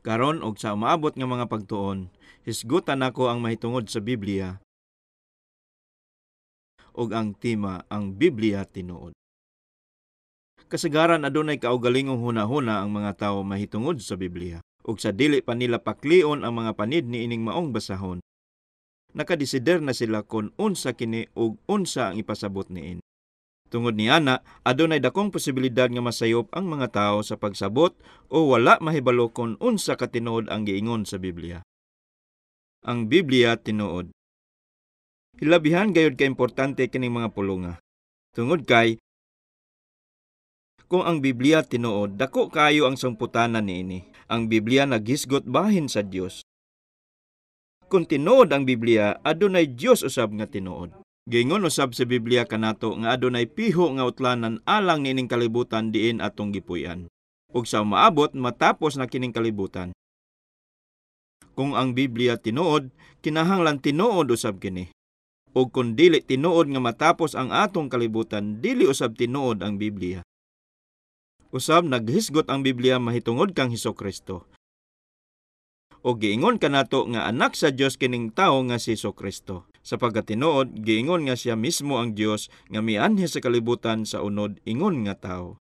Karon og sa umaabot nga mga pagtuon, hisgutan nako ang mahitungod sa Biblia ug ang tema, "Ang Biblia tinuod." Kasagaran adunay kaugalingong hunahuna ang mga tawo mahitungod sa Biblia, ug sa dili pa nila paklion ang mga panid niining maong basahon, nakadesider na sila kon unsa kini ug unsa ang ipasabot niini. Tungod niana, adunay dakong posibilidad nga masayop ang mga tawo sa pagsabot o wala mahibalo kon unsa ka tinuod ang giingon sa Biblia. Ang Biblia tinuod. Hilabihan gayud ka importante kining mga pulunga. Tungod kay kung ang Biblia tinuod, dako kaayo ang sangputanan niini. Ang Biblia naghisgot bahin sa Dios. Kung tinuod ang Biblia, adunay Dios usab nga tinuod. Giingon usab sa Biblia kanato nga adunay piho nga utlanan alang niining kalibutan diin atong gipuy-an. Ug sa umaabot, matapos na kining kalibutan. Kung ang Biblia tinuod, kinahanglan tinuod usab kini. Ug kung dili tinuod nga matapos ang atong kalibutan, dili usab tinuod ang Biblia. Usab naghisgot ang Biblia mahitungod kang Hesus Kristo. O giingon kanato nga anak sa Dios kining tawo nga si Hesus Kristo. Sa pagkatinuod, giingon nga siya mismo ang Dios nga mianhi sa kalibutan sa unod ingon nga tawo.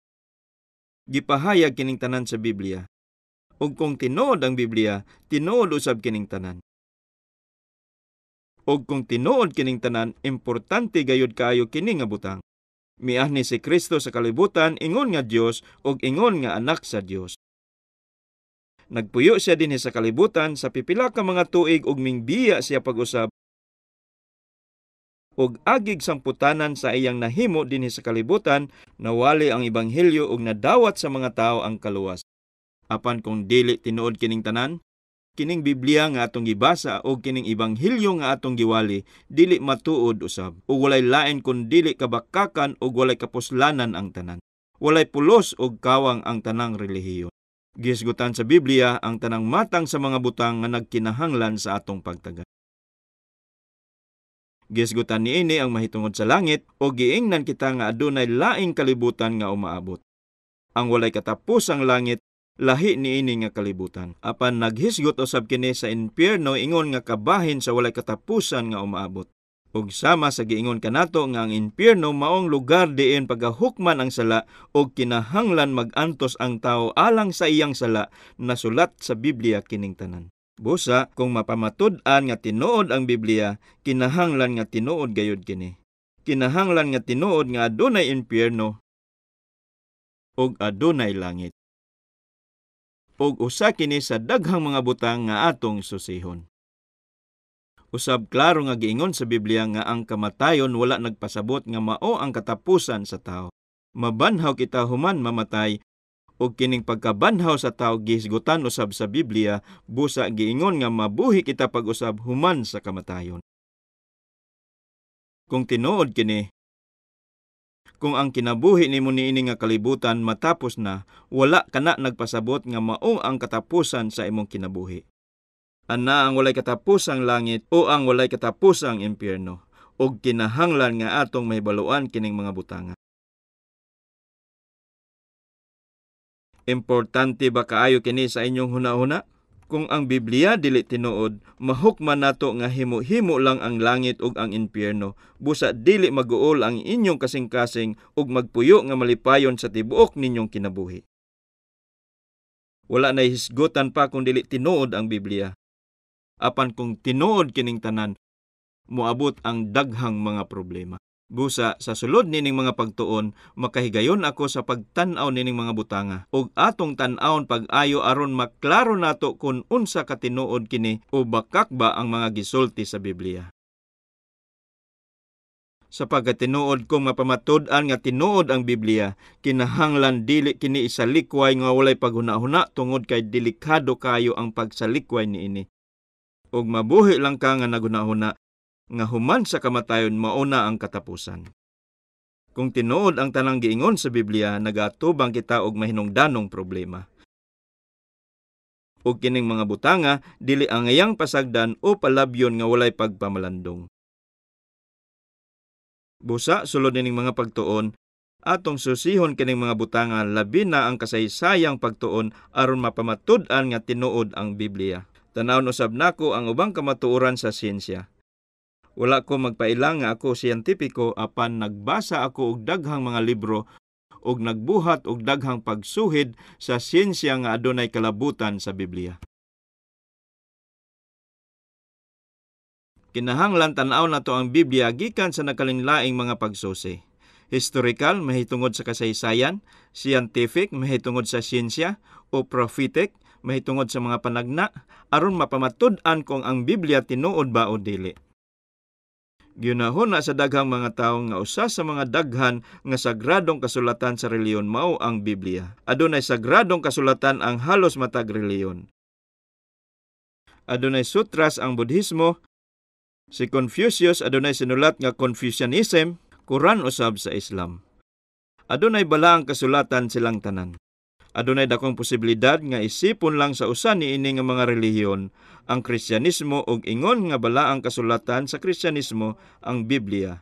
Gipahayag kining tanan sa Biblia. Ug kung tinuod ang Biblia, tinuod usab kining tanan. Ug kung tinuod kining tanan, importante gayud kaayo kini nga butang. Mianhi si Kristo sa kalibutan ingon nga Dios ug ingon nga anak sa Dios. Nagpuyo siya dinhi sa kalibutan sa pipila ka mga tuig ug mingbiya siya pag-usab ug agig sangputanan sa iyang nahimo dinhi sa kalibutan, nawali ang ebanghelyo ug nadawat sa mga tawo ang kaluwas. Apan kung dili tinuod kining tanan, kining Biblia nga atong gibasa o kining ebanghelyo nga atong giwali dili matuod usab, ug walay lain kun dili kabakakan ug walay kapuslanan ang tanan. Walay pulos ug kawang ang tanang relihiyon. Gihisgutan sa Biblia ang tanang matang sa mga butang nga nagkinahanglan sa atong pagtaga. Gihisgutan niini ang mahitungod sa langit o giingnan kita nga adunay laing kalibutan nga umaabot. Ang walay katapusang langit lahi niini nga kalibutan. Apan naghisgot usab kini sa impyerno ingon nga kabahin sa walay katapusan nga umaabot. Ug sama sa giingon kanato nga ang impyerno maong lugar diin pagahukman ang sala ug kinahanglan magantos ang tawo alang sa iyang sala, nasulat sa Biblia kining tanan. Busa, kung mapamatud-an nga tinuod ang Biblia, kinahanglan nga tinuod gayud kini. Kinahanglan nga tinuod nga adunay impyerno ug adunay langit. Ug usa kini sa daghang mga butang nga atong susihon. Usab klaro nga giingon sa Biblia nga ang kamatayon wala nagpasabot nga mao ang katapusan sa tao. Mabanhaw kita human mamatay, ug kining pagkabanhaw sa tao gihisgutan usab sa Biblia, busa giingon nga mabuhi kita pag-usab human sa kamatayon. Kung tinuod kini, kung ang kinabuhi nimo niini nga kalibutan matapos na, wala kana nagpasabot nga mao ang katapusan sa imong kinabuhi. Ana ang walay katapusang langit o ang walay katapusang impyerno, ug kinahanglan nga atong mahibaluan kining mga butanga. Importante ba kaayo kini sa inyong hunahuna? Kung ang Biblia dili tinuod, mahukman nato nga himo-himo lang ang langit ug ang impyerno, busa dili maguol ang inyong kasing-kasing ug magpuyo nga malipayon sa tibuok ninyong kinabuhi. Wala nay hisgutan pa kung dili tinuod ang Biblia. Apan kung tinuod kining tanan, moabot ang daghang mga problema. Busa sa sulod nining mga pagtuon, makahigayon ako sa pagtan-aw nining mga butanga ug atong tan-awon pag-ayo aron maklaro nato kun unsa ka tinuod kini o bakak ba ang mga gisulti sa Biblia. Sa pagkatinuod kung mapamatud-an nga tinuod ang Biblia, kinahanglan dili kini isalikway nga walay paghuna-huna tungod kay delikado kayo ang pagsalikway niini. Ug mabuhi lang ka nga naghuna-huna nga human sa kamatayon mauna ang katapusan. Kung tinuod ang tanang giingon sa Biblia, nagaatubang kita og mahinungdanong problema. Ug kining mga butanga dili angayang pasagdan o palabyon nga walay pagpamalandong. Busa sulod nining mga pagtuon, Atong susihon kining mga butanga, labi na ang kasaysayang pagtuon aron mapamatud-an nga tinuod ang Biblia. Tan-awon usab nako ang ubang kamatuoran sa siyensya. Wala ko magpailang nga ako siyentipiko, apan nagbasa ako og daghang mga libro ug nagbuhat og daghang pagsuhid sa siyensya nga adunay kalabutan sa Biblia. Kinahanglan tan-aw nato ang Biblia gikan sa nakalinlaing mga pagsusi. Historical, mahitungod sa kasaysayan, scientific, mahitungod sa siyensya, o prophetic, mahitungod sa mga panagna, aron mapamatud-an kung ang Biblia tinuod ba o dili. Giunahuna sa daghang mga tawo nga usa sa mga daghan nga sagradong kasulatan sa relihiyon mao ang Biblia. Adunay sagradong kasulatan ang halos matag relihiyon. Adunay sutras ang Budhismo. Si Confucius adunay sinulat nga Confucianism, Quran usab sa Islam. Adunay balaang kasulatan silang tanan. Adunay dakong posibilidad nga isipon lang sa usa niini nga mga relihiyon ang Kristyanismo ug ingon nga balaang kasulatan sa Kristyanismo ang Biblia.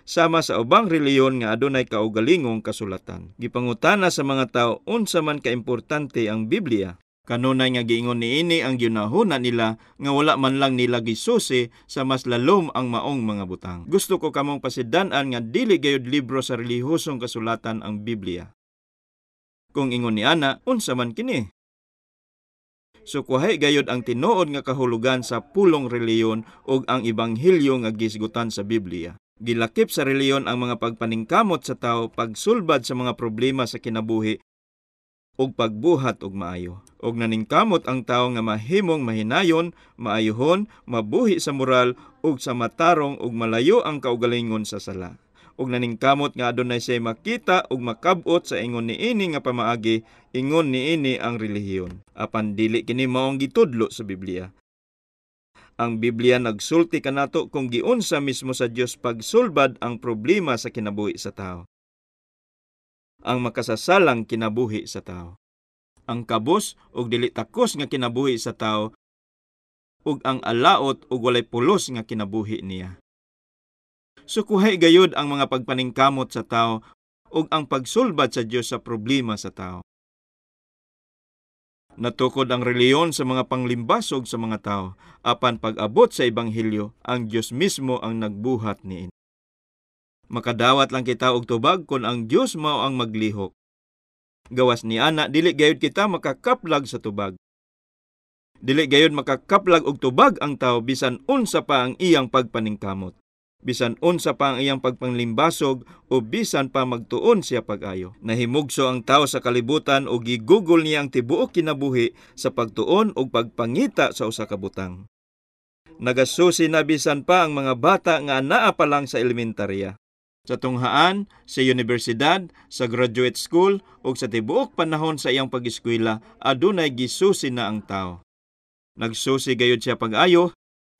Sama sa ubang relihiyon nga adunay kaugalingong kasulatan. Gipangutana sa mga tawo unsa man kaimportante ang Biblia. Kanunay nga giingon niini ang giunahuna nila nga wala man lang nila gisusi sa mas lalom ang maong mga butang. Gusto ko kamong pasidan-an nga dili gayud libro sa relihiyosong kasulatan ang Biblia. Kung ingon ni ana, unsa man kini? Sukuhay gayud ang tinuod nga kahulugan sa pulong relihiyon ug ang ebanghelyo nga gisgutan sa Biblia. Gilakip sa relihiyon ang mga pagpaningkamot sa tawo pagsulbad sa mga problema sa kinabuhi ug pagbuhat og maayo. Og naningkamot ang tawo nga mahimong mahinayon, maayohon, mabuhi sa moral ug sa matarong ug malayo ang kaugalingon sa sala. Ug naningkamot nga adunay siya makita ug makab-ot sa ingon niini nga pamaagi, ingon niini ang relihiyon. Apan dili kini maong gitudlo sa Biblia. Ang Biblia nagsulti kanato kung giunsa mismo sa Dios pagsulbad ang problema sa kinabuhi sa tawo. Ang makasasalang kinabuhi sa tao. Ang kabos ug dili takos nga kinabuhi sa tao ug ang alaot ug walay pulos nga kinabuhi niya. Sukuhay gayud ang mga pagpaningkamot sa tao ug ang pagsulbad sa Dios sa problema sa tao. Natukod ang relihiyon sa mga panglimbasog sa mga tao, apan pag-abot sa ebanghelyo, ang Dios mismo ang nagbuhat niini. Makadawat lang kita og tubag kon ang Dios mao ang maglihok. Gawas ni ana, dili gayud kita makakaplag sa tubag. Dili gayud makakaplag og tubag ang tao bisan unsa pa ang iyang pagpaningkamot. Bisan unsa pa ang iyang pagpanglimbasog o bisan pa magtuon siya pag-ayo. Nahimugso ang tao sa kalibutan og gigugol niya ang tibuok kinabuhi sa pagtuon og pagpangita sa usa ka butang. Nagasusi na bisan pa ang mga bata nga anaa pa lang sa elementarya. Sa tunghaan, sa universidad, sa graduate school, ug sa tibuok panahon sa iyang pag-eskwela, adunay gisusi na ang tao. Nagsusi gayud siya pag-ayo,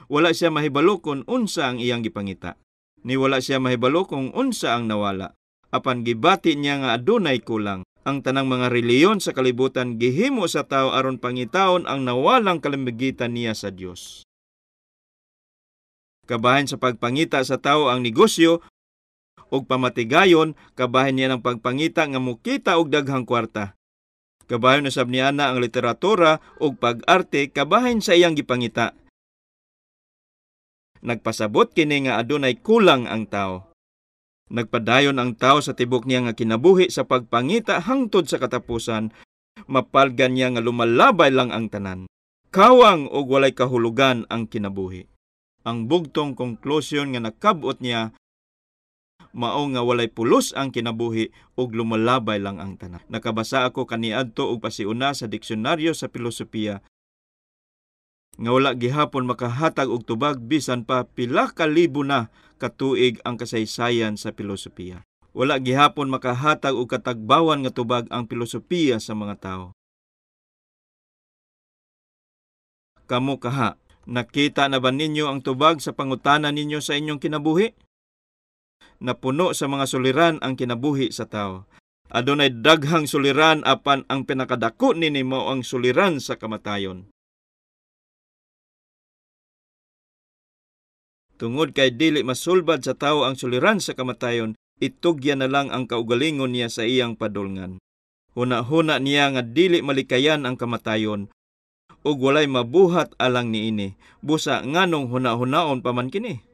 wala siya mahibalo kung unsa ang iyang gipangita. Ni wala siya mahibalo kung unsa ang nawala. Apan gibati niya nga adunay kulang. Ang tanang mga relihiyon sa kalibutan gihimo sa tao aron pangitaon ang nawalang kalamigitan niya sa Dios. Kabahin sa pagpangita sa tao ang negosyo og pamatigayon, kabahin niya ng pagpangita nga mukita og daghang kwarta. Kabahin usab niya na ang literatura og pag-arte, kabahin sa iyang gipangita. Nagpasabot kini nga adunay kulang ang tao. Nagpadayon ang tao sa tibok niya nga kinabuhi sa pagpangita hangtod sa katapusan, mapalgan niya nga lumalabay lang ang tanan. Kawang og walay kahulugan ang kinabuhi. Ang bugtong konklusyon nga nakab-ot niya mao nga walay pulos ang kinabuhi ug lumalabay lang ang tanan. Nakabasa ako kaniadto og pasiuna sa diksyonaryo sa filosofiya nga wala gihapon makahatag og tubag bisan pa pila ka libo na katuig ang kasaysayan sa filosofiya. Wala gihapon makahatag og katagbawan nga tubag ang filosofiya sa mga tawo. Kamo kaha, nakita na ba ninyo ang tubag sa pangutana ninyo sa inyong kinabuhi? Napuno sa mga suliran ang kinabuhi sa tao. Adunay daghang suliran apan ang pinakadako nini mao ang suliran sa kamatayon. Tungod kay dili masulbad sa tao ang suliran sa kamatayon, Itugyan na lang ang kaugalingon niya sa iyang padulngan. Huna-huna niya nga dili malikayan ang kamatayon ug walay mabuhat alang niini. Busa nganong huna-hunaon pa man kini?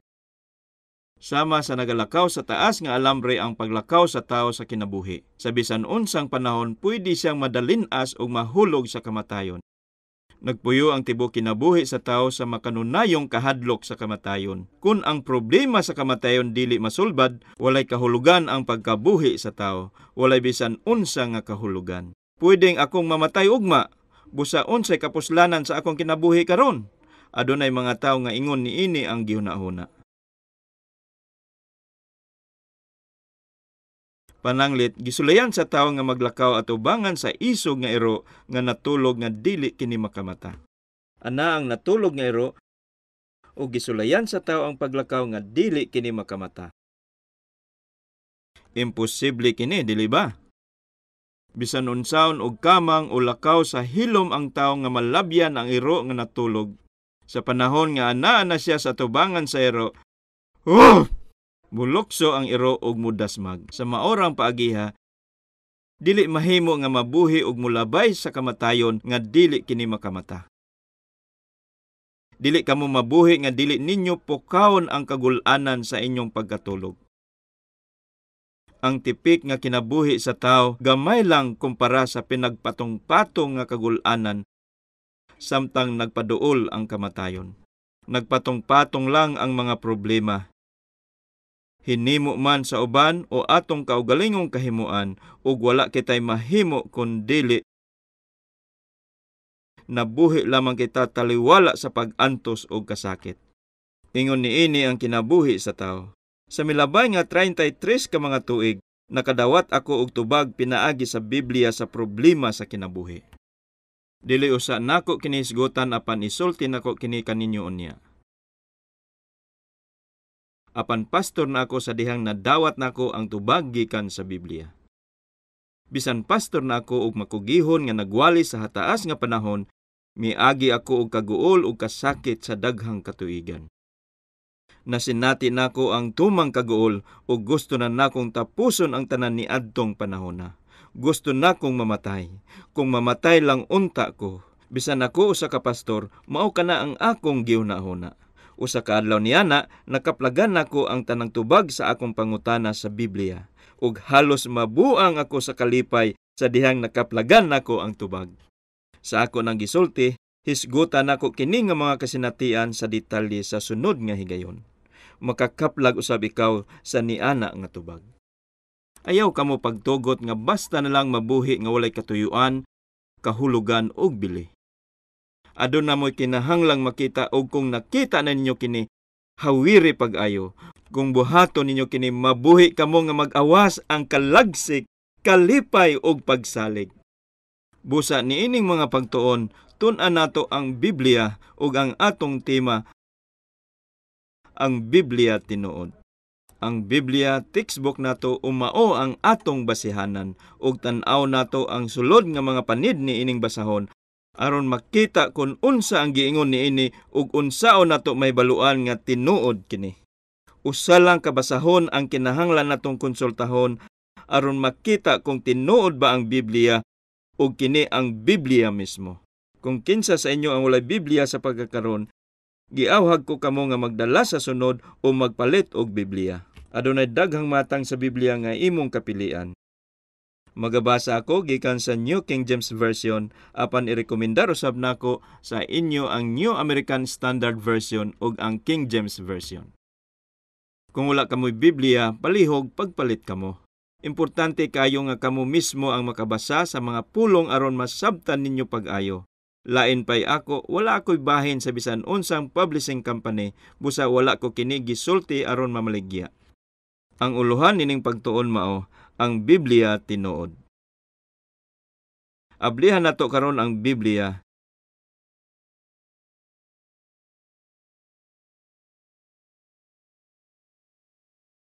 Sama sa nagalakaw sa taas nga alambre ang paglakaw sa tao sa kinabuhi. Sa bisan unsang panahon, pwede siyang madalin-as ug mahulog sa kamatayon. Nagpuyo ang tibuok kinabuhi sa tao sa makanunayong kahadlok sa kamatayon. Kung ang problema sa kamatayon dili masulbad, walay kahulugan ang pagkabuhi sa tao. Walay bisan unsa nga kahulugan. Pwedeng akong mamatay ugma, busa unsay kapuslanan sa akong kinabuhi karon. Adunay mga tawo nga ingon niini ang gihuna-huna. Pananglit, gisulayan sa tawo nga maglakaw atubangan sa isog nga iro nga natulog nga dili kini makamata. Ana ang natulog nga iro o gisulayan sa tawo ang paglakaw nga dili kini makamata. Imposible kini, dili ba? Bisan unsaon og kamang o lakaw sa hilom ang tawo nga malabyan ang iro nga natulog. Sa panahon nga anaa na siya sa tubangan sa iro, oh! Mulukso ang iro og mudasmag. Sa maorang paagiha, dili mahimo nga mabuhi og mulabay sa kamatayon nga dili kini makamata. Dili kamo mabuhi nga dili ninyo pukawon ang kagul-anan sa inyong pagkatulog. Ang tipik nga kinabuhi sa tao gamay lang kumpara sa pinagpatong-patong nga kagul-anan samtang nagpaduol ang kamatayon. Nagpatong-patong lang ang mga problema. Hinimo man sa uban o atong kaugalingong kahimuan ug wala kitay mahimo kun dili nabuhi lamang kita taliwala sa pag-antos og kasakit. Ingon niini ang kinabuhi sa tao. Sa milabay nga 33 ka mga tuig, nakadawat ako og tubag pinaagi sa Biblia sa problema sa kinabuhi. Dili usa nako kini hisgutan apan isulti nako kini kaninyo unya. Apan pastor na ako sa dihang nadawat nako ang tubag gikan sa Biblia. Bisan pastor na ako og makugihon nga nagwali sa hataas nga panahon, miagi ako og kaguol ug kasakit sa daghang katuigan. Nasinati nako ang tumang kaguol ug gusto na nakong tapuson ang tanan niadtong panahona. Gusto nakong mamatay. Kung mamatay lang unta ko, bisan ako usa ka pastor, mao kana ang akong gihuna-huna. Usa ka adlaw niana, nakaplagan nako ang tanang tubag sa akong pangutana sa Biblia. Ug halos mabuang ako sa kalipay sa dihang nakaplagan nako ang tubag. Sa ako nang gisulti, hisgutan nako kini nga mga kasinatian sa detalye sa sunod nga higayon. Makakaplag usab ikaw sa niana nga tubag. Ayaw kamo pagtugot nga basta na lang mabuhi nga walay katuyuan, kahulugan ug bili. Aduna mo'y kinahanglang makita og kung nakita na ninyo kini, hawiri pag-ayo. Kung buhaton ninyo kini, mabuhi kamo nga mag-awas ang kalagsik, kalipay ug pagsalig. Busa niining mga pagtuon, tun-an nato ang Biblia ug ang atong tema, ang Biblia tinuod. Ang Biblia textbook nato umao ang atong basihanan ug tan-aw nato ang sulod nga mga panid niining basahon aron makita kung unsa ang giingon niini ug unsaon nato mahibaluan nga tinuod kini. Usa lang ka basahon ang kinahanglan natong konsultahon aron makita kung tinuod ba ang Biblia ug kini ang Biblia mismo. Kung kinsa sa inyo ang walay Biblia sa pagkakaron, giawhag ko kamo nga magdala sa sunod o magpalit og Biblia. Adunay daghang matang sa Biblia nga imong kapilian. Magabasa ako gikan sa New King James Version apan irekomendar usab nako sa inyo ang New American Standard Version ug ang King James Version. Kung wala kamoy Biblia, palihog pagpalit kamo. Importante kayo nga kamo mismo ang makabasa sa mga pulong aron masabtan ninyo pag-ayo. Lain pay ako, wala ako'y bahin sa bisan unsang publishing company, busa wala ko kini gisulti aron mamaligya. Ang uluhan nining pagtuon mao ang Biblia tinuod. Ablihan nato karon ang Biblia.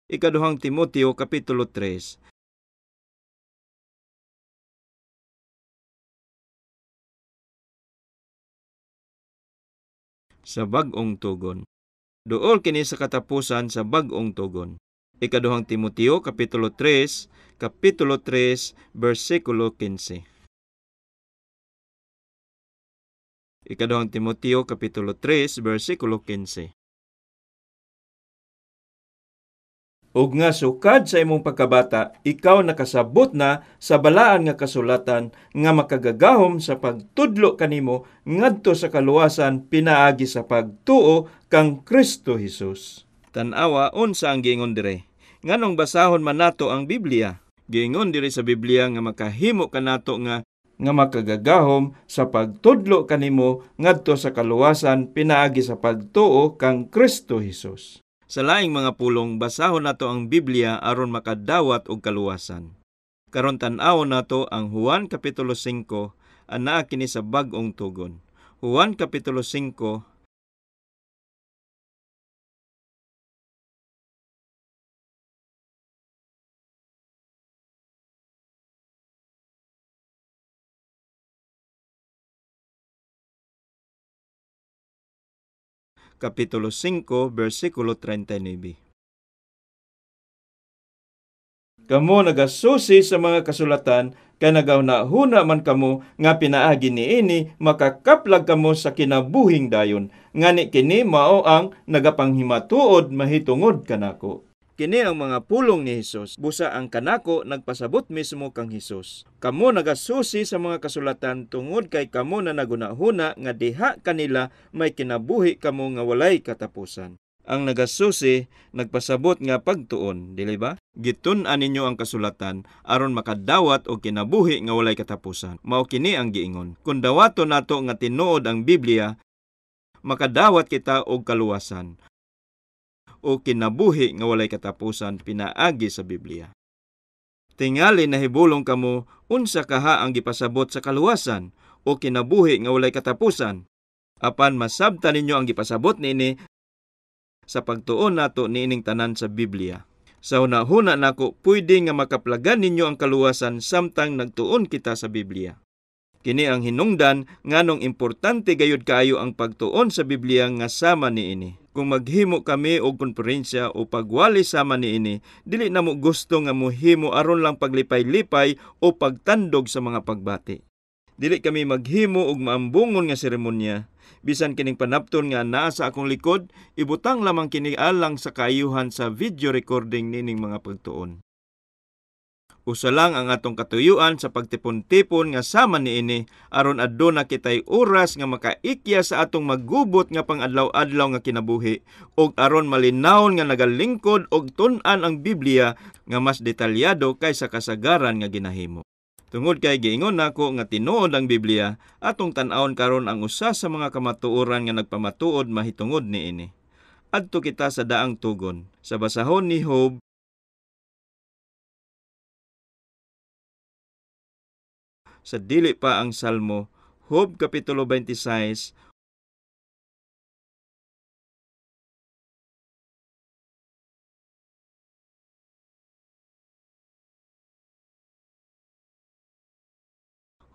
Ikaduhang Timoteo Kapitulo 3. Sa bag-ong tugon. Duol kini sa katapusan sa bag-ong tugon. Ikaduhang Timoteo kapitulo 3, kapitulo 3, bersikulo 15. Ikaduhang Timoteo kapitulo 3, bersikulo 15. Ug nga sukad sa imong pagkabata, ikaw nakasabot na sa balaan nga kasulatan nga makagagahom sa pagtudlo kanimo ngadto sa kaluwasan pinaagi sa pagtuo kang Kristo Hesus. Tan-awa unsa ang giingon dire. Nganong basahon man nato ang Biblia? Giingon diri sa Biblia nga makahimo kanato nga makagagahom sa pagtudlo kanimo ngadto sa kaluwasan pinaagi sa pagtuo kang Kristo Hesus. Sa laing mga pulong, basahon nato ang Biblia aron makadawat og kaluwasan. Karon tan-awon nato ang Juan Kapitulo 5, anaa kini sa bag-ong tugon. Juan Kapitulo 5, Kapitulo 5, versikulo 39. Kamo nagasusi sa mga kasulatan, kay nagahuna-huna man kamo nga pinaagi niini makakaplag kamo sa kinabuhing dayon. Ngani kini mao ang nagapanghimatuod mahitungod kanako. Kini ang mga pulong ni Hesus, busa ang kanako nagpasabot mismo kang Hesus. Kamo nagasusi sa mga kasulatan tungod kay kamo na nagunahuna nga diha kanila may kinabuhi kamo nga walay katapusan. Ang nagasusi nagpasabot nga pagtuon, dili ba? Gitun-an ninyo ang kasulatan aron makadawat og kinabuhi nga walay katapusan. Mao kini ang giingon. Kung dawaton nato nga tinuod ang Biblia, makadawat kita og kaluwasan o kinabuhi nga walay katapusan pinaagi sa Biblia. Tingali nahibulong kamo unsa kaha ang gipasabot sa kaluwasan o kinabuhi nga walay katapusan. Apan masabtan ninyo ang gipasabot niini sa pagtuon nato niining tanan sa Biblia. Sa hunahuna nako pwede nga makaplagan ninyo ang kaluwasan samtang nagtuon kita sa Biblia. Kini ang hinungdan nganong importante gayud kaayo ang pagtuon sa Biblia nga sama niini. Kung maghimo kami og konferensya o pagwali sama niini, dili na mo gusto nga mohimo aron lang paglipay-lipay o pagtandog sa mga pagbati. Dili kami maghimo og maambungon nga seremonya. Bisan kining panapton nga naa sa akong likod, ibutang lamang kini alang sa kaayuhan sa video recording nining mga pagtuon. Usa lang ang atong katuyuan sa pagtipon-tipon nga sama niini aron aduna kitay oras nga makaikya sa atong magubot nga pangadlaw-adlaw nga kinabuhi ug aron malinawon nga nagalingkod og tun-an ang Biblia nga mas detalyado kaysa kasagaran nga ginahimo. Tungod kay giingon nako nga tinuod ang Biblia, atong tan-awon karon ang usa sa mga kamatuoran nga nagpamatuod mahitungod niini. Adto kita sa daang tugon sa basahon ni Job sa dili pa ang Salmo, Job Kapitulo 26,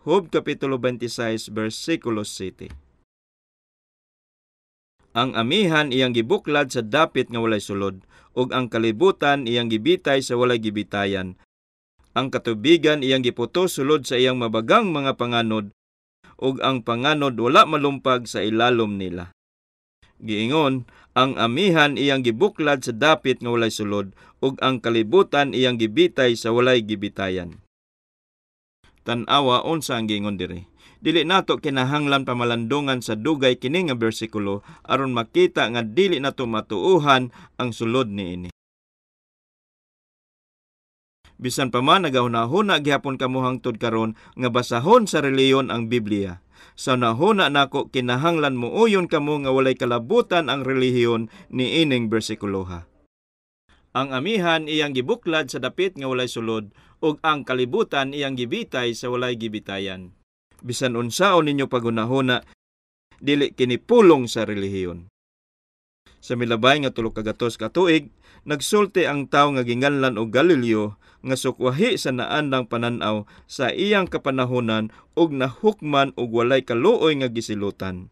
Job Kapitulo 26, versikulo 7. Ang amihan iyang gibuklad sa dapit nga walay sulod, ug ang kalibutan iyang gibitay sa walay gibitayan. Ang katubigan iyang giputo sulod sa iyang mabagang mga panganod, ug ang panganod wala malumpag sa ilalom nila. Giingon, ang amihan iyang gibuklad sa dapit nga walay sulod, ug ang kalibutan iyang gibitay sa walay gibitayan. Tan-awa unsa ang giingon diri. Dili nato kinahanglan pamalandungan sa dugay kini nga bersikulo aron makita nga dili nato matuohan ang sulod niini. Bisan pa man nagahuna-huna gihapon kamo hangtod karon nga basahon sa relihiyon ang Biblia. Sa nahuna nako kinahanglan muuyon kamo nga walay kalabutan ang relihiyon niining bersikuloha. Ang amihan iyang gibuklad sa dapit nga walay sulod ug ang kalibutan iyang gibitay sa walay gibitayan. Bisan unsaon ninyo paghunahuna, dili kini pulong sa relihiyon. Sa milabay nga 300 ka tuig, nagsulti ang tawo nga ginganlan og Galileo nga sukwahi sa naandang panan-aw sa iyang kapanahonan ug nahukman og walay kaluoy nga gisilutan.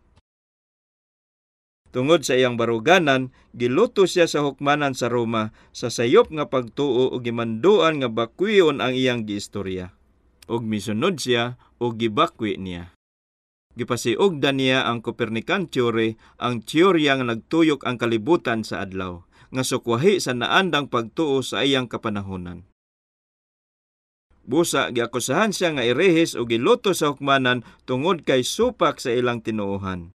Tungod sa iyang baruganan, giluto siya sa hukmanan sa Roma sa sayop nga pagtuo ug gimanduan nga bakwion ang iyang giistorya. Ug misunod siya ug gibakwi niya. Gipasiugda niya ang Copernican theory, ang teorya nga nagtuyok ang kalibutan sa adlaw, nga sukwahi sa naandang pagtuo sa iyang kapanahonan. Busa giakusahan siya nga erehis ug giluto sa hukmanan tungod kay supak sa ilang tinuohan.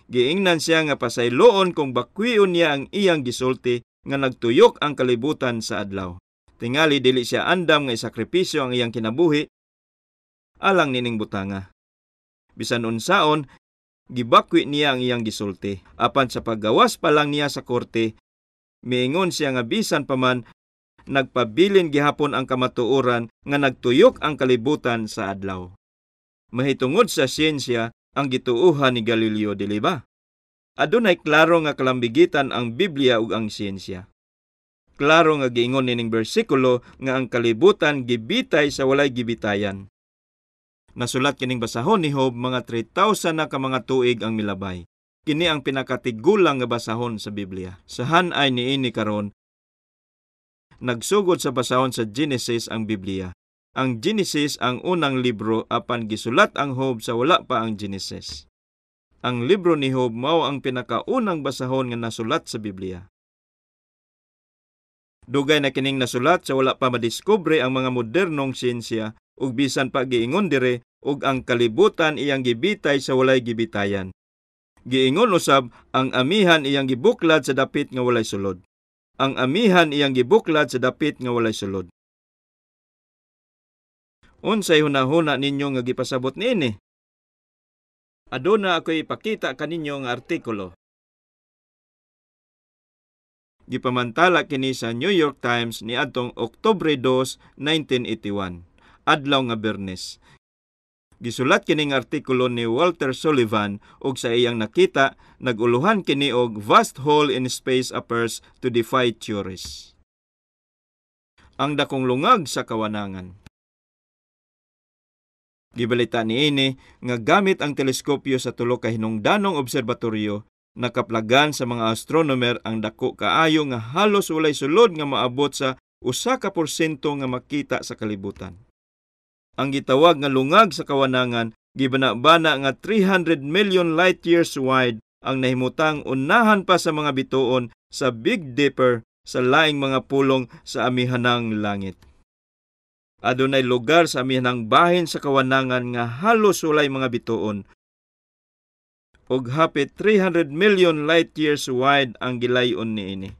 Giingnan siya nga pasayloon kung bakwion niya ang iyang gisulti nga nagtuyok ang kalibutan sa adlaw. Tingali dili siya andam nga isakripisyo ang iyang kinabuhi alang nining butanga. Bisan unsaon, gibakwi niya ang iyang gisulti. Apan sa paggawas pa lang niya sa korte, miingon siya nga bisan pa man nagpabilin gihapon ang kamatuoran nga nagtuyok ang kalibutan sa adlaw. Mahitungod sa siyensya ang gituohan ni Galileo, dili ba? Adunay klaro nga kalambigitan ang Biblia ug ang siyensya. Klaro nga giingon nining bersikulo nga ang kalibutan gibitay sa walay gibitayan. Nasulat kining basahon ni Job mga 3,000 na ka mga tuig ang milabay. Kini ang pinakatigulang nga basahon sa Biblia. Sa han-ay niini karon, nagsugod sa basahon sa Genesis ang Biblia. Ang Genesis ang unang libro apan gisulat ang Job sa wala pa ang Genesis. Ang libro ni Job mao ang pinakaunang basahon nga nasulat sa Biblia. Dugay na kining nasulat sa wala pa madiskubre ang mga modernong siyensya ug bisan pa giingon dire ug ang kalibutan iyang gibitay sa walay gibitayan. Giingon usab ang amihan iyang gibuklad sa dapit nga walay sulod. Ang amihan iyang gibuklad sa dapit nga walay sulod. Unsay hunahuna ninyo nga gipasabot niini? Aduna ako'y ipakita kaninyo nga artikulo. Gipamantala kini sa New York Times niadtong Oktubre 2, 1981, adlaw nga Biyernes. Gisulat kining artikulo ni Walter Sullivan ug sa iyang nakita naguluhan kini og Vast Hole in Space Appears to Defy Theories. Ang dakong lungag sa kawanangan. Gibalita niini nga gamit ang teleskopyo sa tulo ka hinungdanong obserbatoryo, nakaplagan sa mga astronomer ang dako kaayo nga halos walay sulod nga maabot sa 1% nga makita sa kalibutan. Ang gitawag nga lungag sa kawanangan gibana-bana nga 300 million light years wide ang nahimutang unahan pa sa mga bituon sa Big Dipper sa laing mga pulong sa amihanang langit. Adunay lugar sa amihanang bahin sa kawanangan nga halos walay mga bituon ug hapit 300 million light years wide ang gilayon niini.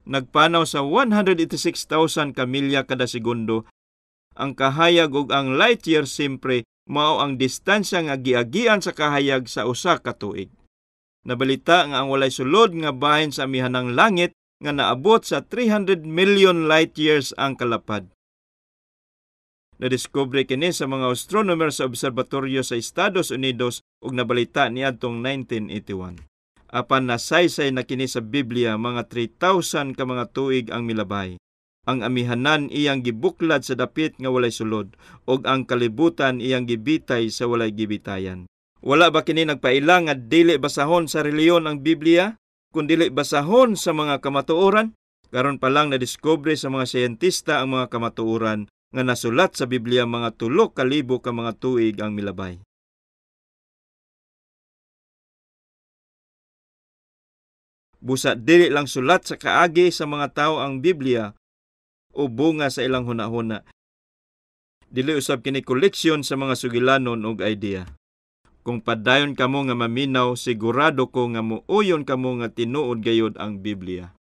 Nagpanaw sa 186,000 ka milya kada segundo ang kahayag ug ang light year simpre mao ang distansya nga giagian sa kahayag sa usa ka tuig. Nabalita nga ang walay sulod nga bahin sa amihanang langit nga naabot sa 300 million light years ang kalapad. Nadiskubre kini sa mga astronomer sa obserbatoryo sa Estados Unidos ug nabalita niadtong 1981. Apan nasaysay na kini sa Biblia mga 3,000 ka mga tuig ang milabay. Ang amihanan iyang gibuklad sa dapit nga walay sulod ug ang kalibutan iyang gibitay sa walay gibitayan. Wala ba kini nagpaila nga dili basahon sa relihiyon ang Biblia, kun dili basahon sa mga kamatuoran? Karon pa lang nadiskubre sa mga siyentista ang mga kamatuoran nga nasulat sa Biblia mga 3,000 ka mga tuig ang milabay. Busa dili lang sulat sa kaagi sa mga tawo ang Biblia o bunga sa ilang hunahuna. Dili usab kini koleksyon sa mga sugilanon og idea. Kung padayon kamo nga maminaw, sigurado ko nga muuyon kamo nga tinuod gayod ang Biblia.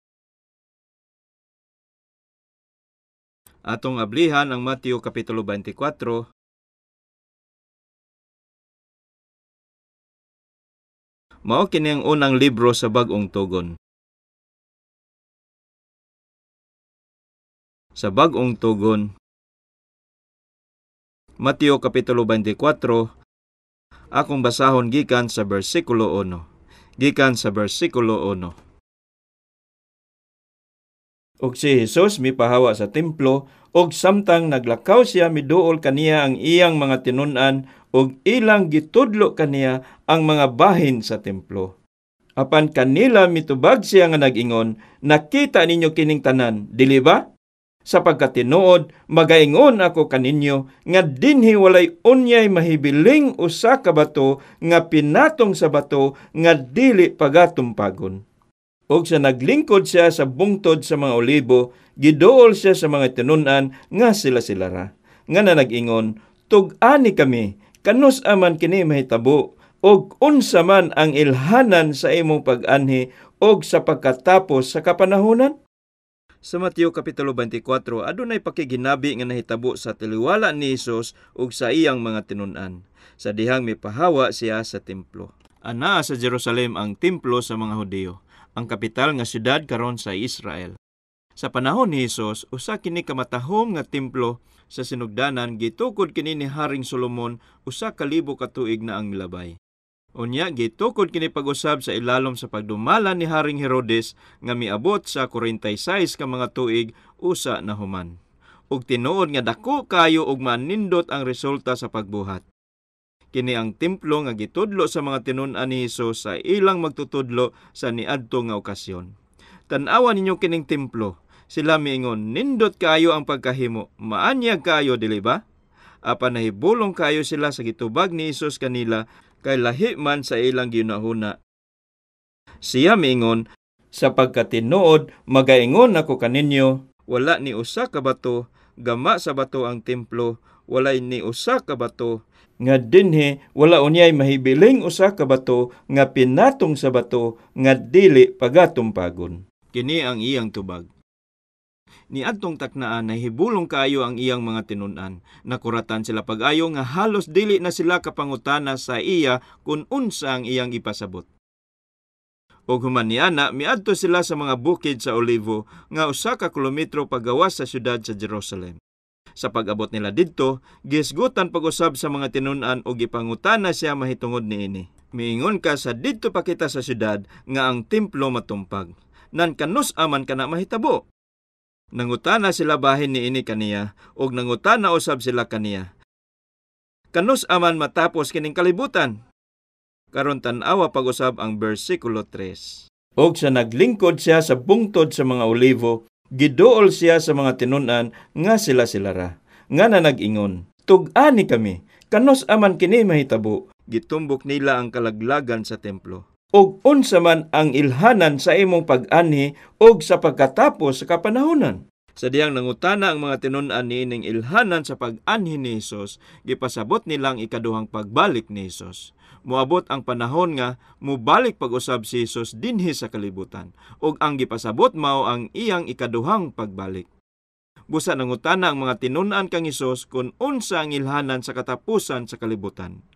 Atong ablihan ang Mateo Kapitulo 24, mao kini ang unang libro sa Bag-ong Tugon. Sa Bag-ong Tugon, Mateo Kapitulo 24, akong basahon gikan sa bersikulo 1. Gikan sa bersikulo 1. Og si Jesus mipahawa sa templo, og samtang naglakaw siya miduol kaniya ang iyang mga tinun-an ug ilang gitudlo kaniya ang mga bahin sa templo. Apan kanila mitubag siya nga nag-ingon, nakita ninyo kining tanan, dili ba? Sa pagkatinuod, magaingon ako kaninyo nga dinhi walay unyay mahibiling usa ka bato nga pinatong sa bato nga dili pagatumpagon. Og sa naglingkod siya sa bungtod sa mga olibo, giduol siya sa mga tinun-an nga sila-sila ra. Nga na nag-ingon, tug-ani kami, kanus aman kini mahitabo, og unsa man ang ilhanan sa imong pag-anhi og sa pagkatapos sa kapanahonan? Sa Mateo Kapitulo 24, adunay pakiginabi nga nahitabo sa taliwala ni Hesus ug sa iyang mga tinun-an. Sa dihang mipahawa siya sa templo. Anaa sa Jerusalem ang templo sa mga Hudiyo, ang kapital nga syudad karon sa Israel. Sa panahon ni Hesus, usa kini ka matahom nga templo sa sinugdanan gitukod kini ni Haring Solomon 1,000 ka tuig na ang milabay. Unya gitukod kini pag-usab sa ilalom sa pagdumala ni Haring Herodes nga miabot sa 46 ka mga tuig usa na human. Ug tinuod nga dako kayo ug manindot ang resulta sa pagbuhat. Kini ang templo nga gitudlo sa mga tinun-an ni Hesus sa ilang magtutudlo sa niadto nga okasyon. Tan-awa ninyo kining templo. Sila miingon, nindot kaayo ang pagkahimo, maanyag kaayo, dili ba? Apan nahibulong kaayo sila sa gitubag ni Hesus kanila kay lahi man sa ilang gihunahuna. Siya miingon, sa pagkatinuod magaingon ako kaninyo, wala ni usa ka bato, gama sa bato ang templo, walay ni usa ka bato, nga dinhi wala unyay mahibiling usa ka bato nga pinatong sa bato nga dili pagatumpagon. Kini ang iyang tubag. Niadtong taknaan nahibulong kaayo ang iyang mga tinun-an. Nakuratan sila pag-ayo nga halos dili na sila kapangutana sa iya kung unsa ang iyang ipasabot. Og human niana, miadto sila sa mga bukid sa Olivo nga usa ka kilometro pagawas sa syudad sa Jerusalem. Sa pag-abot nila didto, gisgutan pag-usab sa mga tinun-an og gipangutana siya mahitungod niini. Miingon ka sa didto pa kita sa syudad nga ang templo matumpag. Nan kanus aman kana mahitabo? Nangutana sila bahin niini kaniya, og nangutana usab sila kaniya. Kanus aman matapos kining kalibutan? Karon tan-awa pag-usab ang bersikulo 3. Og sa naglingkod siya sa bungtod sa mga olivo, giduol siya sa mga tinun-an nga sila sila ra. Nga na nag-ingon, tug-ani kami, kanus aman kini mahitabo? Gitumbok nila ang kalaglagan sa templo. Og unsa man ang ilhanan sa imong pag-anhi og sa pagkatapos sa kapanahonan. Sa diyang nangutana ang mga tinun-an niining ilhanan sa pag-anhi ni Hesus, gipasabot nilang ikaduhang pagbalik ni Hesus. Moabot ang panahon nga mobalik pag-usab si Hesus dinhi sa kalibutan, ug ang gipasabot mao ang iyang ikaduhang pagbalik. Busa nangutana ang mga tinun-an kang Hesus kung unsa ang ilhanan sa katapusan sa kalibutan.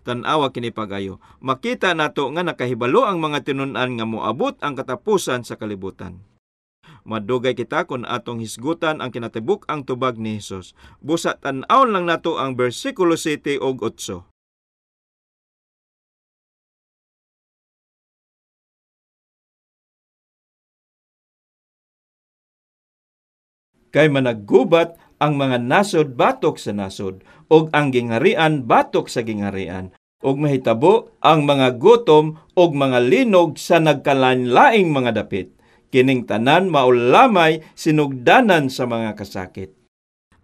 Tan-awa kini pag-ayo. Makita nato nga nakahibalo ang mga tinun-an nga moabot ang katapusan sa kalibutan. Madugay kita kon atong hisgutan ang kinatibuk ang tubag ni Hesus. Busa tan-awon lang nato ang bersikulo 7 ug 8. Kay managgubat ang mga nasod batok sa nasod, ug ang gingharian batok sa gingharian, ug mahitabo ang mga gutom ug mga linog sa nagkalainlaing mga dapit. Kining tanan maulamay sinugdanan sa mga kasakit.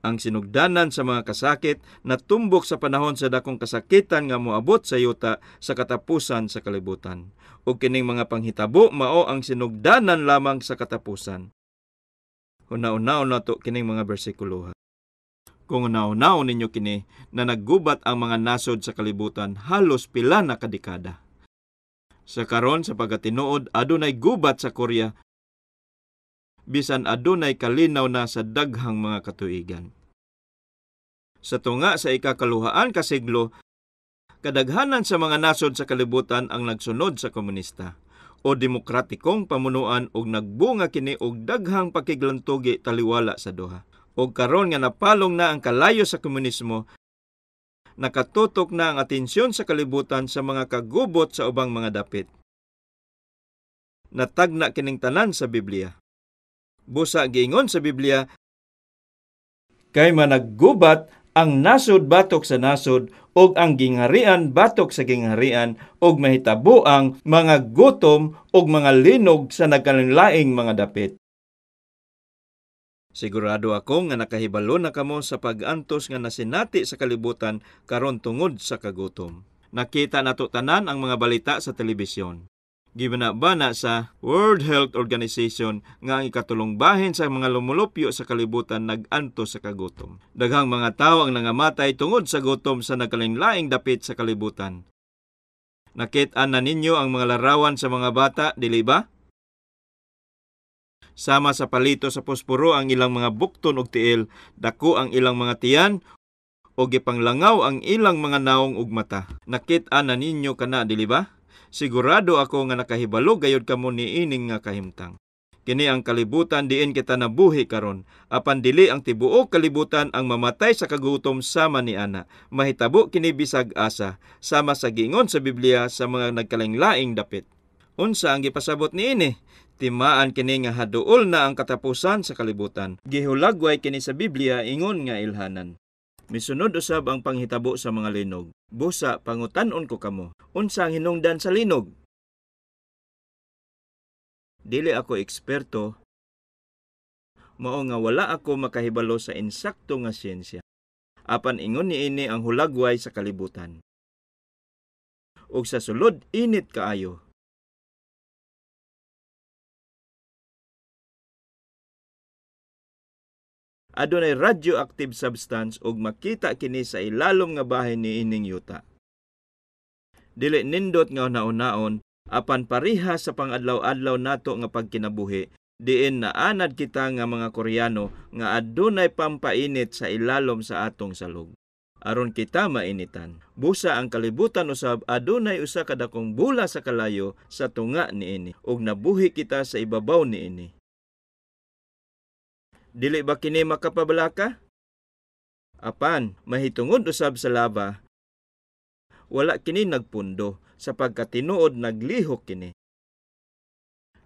Ang sinugdanan sa mga kasakit natumbok sa panahon sa dakong kasakitan nga moabot sa yuta sa katapusan sa kalibutan. Ug kining mga panghitabo mao ang sinugdanan lamang sa katapusan. Una-unaon nato kining mga bersikulo. Kung una-unaon ninyo kini na naggubat ang mga nasod sa kalibutan halos pila na kadekada. Sa karon sa pagkatinuod adunay gubat sa Korea bisan adunay kalinaw na sa daghang mga katuigan. Sa tunga sa ikakaluhaan ka siglo, kadaghanan sa mga nasod sa kalibutan ang nagsunod sa komunista o demokratikong pamunuan og nagbunga kini og daghang pakiglantugi taliwala sa duha. Og karon nga napalong na ang kalayo sa komunismo, nakatutok na ang atensyon sa kalibutan sa mga kagubot sa ubang mga dapit. Natagna kining tanan sa Biblia. Busa giingon sa Biblia, kay managgubat Ang nasod batok sa nasod ug ang gingharian batok sa gingharian, ug mahitabo ang mga gutom ug mga linog sa nagkalainlaing mga dapit. Sigurado ako nga nakahibalo na kamo sa pag-antos nga nasinati sa kalibutan karon tungod sa kagutom. Nakita nato tanan ang mga balita sa telebisyon. Gibana-bana sa World Health Organization nga ang ikatulong bahin sa mga lumulupyo sa kalibutan nag-antos sa kagutom. Daghang mga tawo ang nangamatay tungod sa gutom sa nagkalainlaing dapit sa kalibutan. Nakit-an na ninyo ang mga larawan sa mga bata, dili ba? Sama sa palito sa posporo ang ilang mga bukton og tiil, dako ang ilang mga tiyan, o gipanglangaw ang ilang mga naong ug mata. Nakit-an na ninyo kana, dili ba? Sigurado ako nga nakahibalo gayud kamo niining nga kahimtang. Kini ang kalibutan diin kita nabuhi karon, apan dili ang tibuok kalibutan ang mamatay sa kagutom sama ni ana. Mahitabo kini bisag asa, sama sa giingon sa Biblia sa mga nagkalainlaing dapit. Unsa ang gipasabot niini? Timaan kini nga haduol na ang katapusan sa kalibutan. Gihulagway kini sa Biblia ingon nga ilhanan. Misunod usab ang panghitabo sa mga linog. Busa, pangutan-on ko kamo. Unsa ang hinungdan sa linog? Dili ako eksperto, mao nga wala ako makahibalo sa insakto nga siyensya. Apan ingon niini ang hulagway sa kalibutan. Ug sa sulod init kaayo. Adunay radioactive substance ug makita kini sa ilalom nga bahin niining yuta. Dili nindot nga una-unaon, apan pareha sa pangadlaw-adlaw nato nga pagkinabuhi, diin naanad kita nga mga Koreano nga adunay pampainit sa ilalom sa atong salog. Aron kita mainitan. Busa ang kalibutan usab adunay usa ka dakong bula sa kalayo sa tunga niini ug nabuhi kita sa ibabaw niini. Dili ba kini makapabalaka? Apan mahitungod usab sa lava, wala kini nagpundo sapagkat tinuod naglihok kini.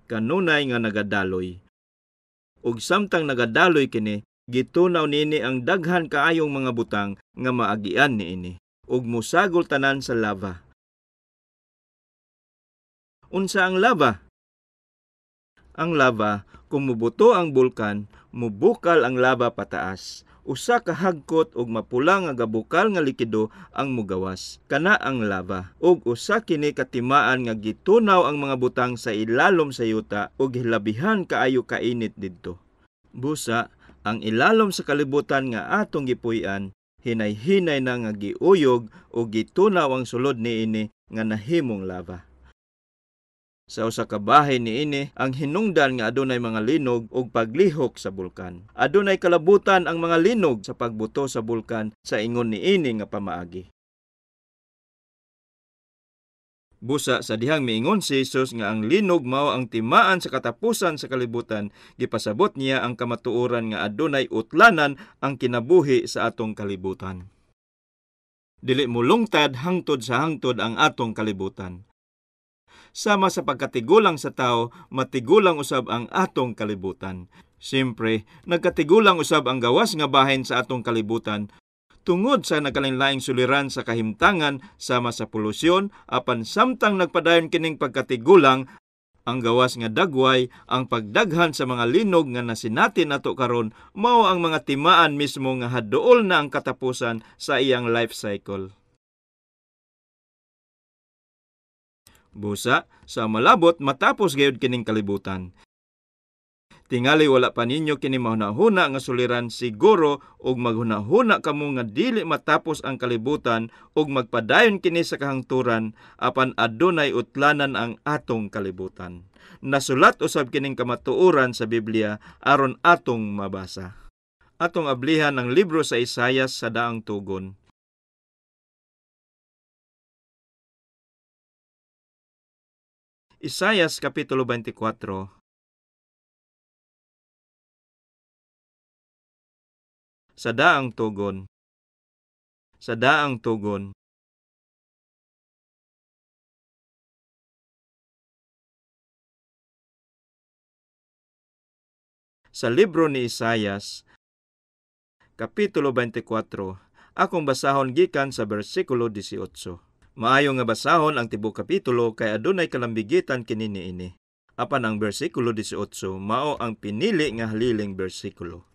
Kanunay nga nagadaloy. Ug samtang nagadaloy kini, gitunaw niini ang daghan kaayong mga butang nga maagian niini ug mosagol tanan sa lava. Unsa ang lava? Ang lava, kung mubuto ang bulkan, mubukal ang lava pataas. Usa ka hagkot og mapula nga gabukal nga likido ang mugawas. Kana ang lava. Ug usa kini katimaan nga gitunaw ang mga butang sa ilalom sa yuta ug hilabihan kaayo kainit didto. Busa, ang ilalom sa kalibutan nga atong gipuy-an, hinay-hinay na nga giuyog ug gitunaw ang sulod niini nga nahimong lava. Sa usa ka bahin niini ang hinungdan nga adunay mga linog ug paglihok sa bulkan. Adunay kalabutan ang mga linog sa pagbuto sa bulkan sa ingon niini nga pamaagi. Busa sa dihang miingon si Jesus nga ang linog mao ang timaan sa katapusan sa kalibutan, gipasabot niya ang kamatuoran nga adunay utlanan ang kinabuhi sa atong kalibutan. Dili molungtad hangtod sa hangtod ang atong kalibutan. Sama sa pagkatigulang sa tao, matigulang usab ang atong kalibutan. Siyempre, nagkatigulang usab ang gawas nga bahin sa atong kalibutan tungod sa nagkalainlaing suliran sa kahimtangan sama sa polusyon, apan samtang nagpadayon kining pagkatigulang, ang gawas nga dagway, ang pagdaghan sa mga linog nga nasinati nato karon, mao ang mga timaan mismo nga haduol na ang katapusan sa iyang life cycle. Busa, sa malabot matapos gayud kining kalibutan. Tingali wala pa ninyo kini mahunahuna nga suliran siguro og maghunahuna kamo nga dili matapos ang kalibutan og magpadayon kini sa kahangturan, apan adunay utlanan ang atong kalibutan. Nasulat usab kining kamatuoran sa Biblia aron atong mabasa. Atong ablihan ang libro sa Isayas sa daang tugon. Isayas Kapitulo 24. Sa daang tugon. Sa daang tugon. Sa libro ni Isayas, Kapitulo 24, Akong basahon gikan sa bersikulo 18. Maayo nga basahon ang tibuok kapitulo kay adunay kalambigitan kini niini. Apan ang bersikulo 18 mao ang pinili nga haliling bersikulo.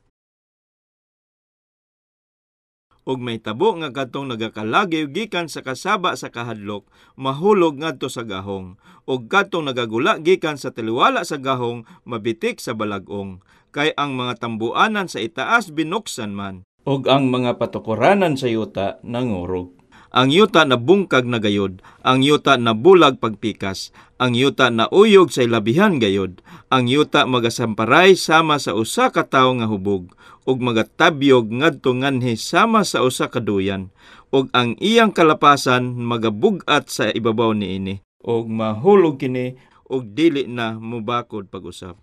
Ug mahitabo nga kadtong nagakalagiw gikan sa kasaba sa kahadlok mahulog ngadto sa gahong, ug kadtong nagagula gikan sa taliwala sa gahong mabitik sa balag-ong, kay ang mga tambuanan sa itaas binuksan man, ug ang mga patukuranan sa yuta nangurog. Ang yuta nabungkag na gayod, ang yuta nabulag pagpikas, ang yuta nauyog sa ilabihan gayod, ang yuta magasamparay sama sa usa ka tawo nga hubog, ug magatabyog ngadto nganhi sama sa usa ka duyan, ug ang iyang kalapasan magabug-at sa ibabaw niini, ug mahulog kini ug dili na mobakod pag-usab.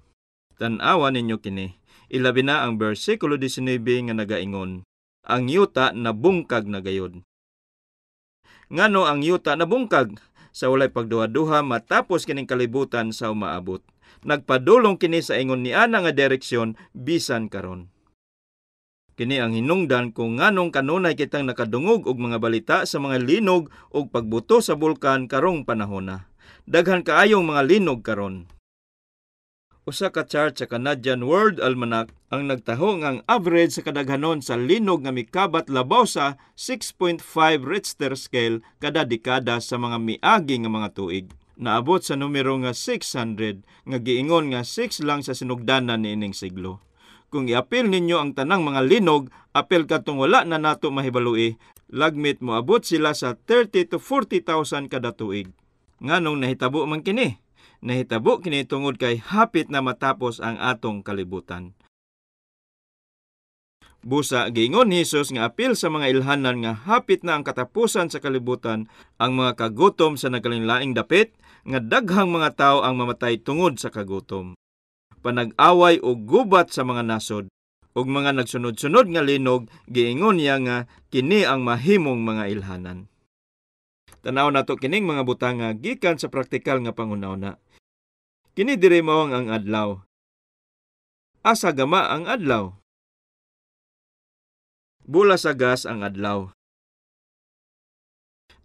Tan-awa ninyo kini, ilabi na ang bersikulo 19 nga nagaingon, ang yuta nabungkag na gayod. Ngano ang yuta nabungkag? Sa walay pagduha-duha matapos kining kalibutan sa umaabot. Nagpadulong kini sa ingon niana nga direksyon bisan karon. Kini ang hinungdan kung nganong kanunay kitang nakadungog og mga balita sa mga linog og pagbuto sa bulkan karong panahona. Daghan kaayong mga linog karon. Usa ka chart sa Canadian World Almanac ang nagtaho nga ang average sa kadaghanon sa linog nga mikabat labaw sa 6.5 Richter scale kada dekada sa mga miagi nga mga tuig. Naabot sa numero nga 600 nga giingon nga 6 lang sa sinugdanan niining siglo. Kung iapil ninyo ang tanang mga linog, apil katong wala na nato mahibalui, lagmit moabot sila sa 30 to 40,000 kada tuig. Nganong nahitabo man kini? Nahitabo kini tungod kay hapit na matapos ang atong kalibutan. Busa giingon ni Hesus nga apil sa mga ilhanan nga hapit na ang katapusan sa kalibutan, ang mga kagutom sa nagkalinlaing dapit, nga daghang mga tawo ang mamatay tungod sa kagutom. Panag-away og gubat sa mga nasod, ug mga nagsunod-sunod nga linog, giingon niya nga kini ang mahimong mga ilhanan. Tan-aw nato kining mga butanga gikan sa praktikal nga panghuna-una. Kini diri mao ang adlaw. Asa gama ang adlaw? Bula sa gas ang adlaw.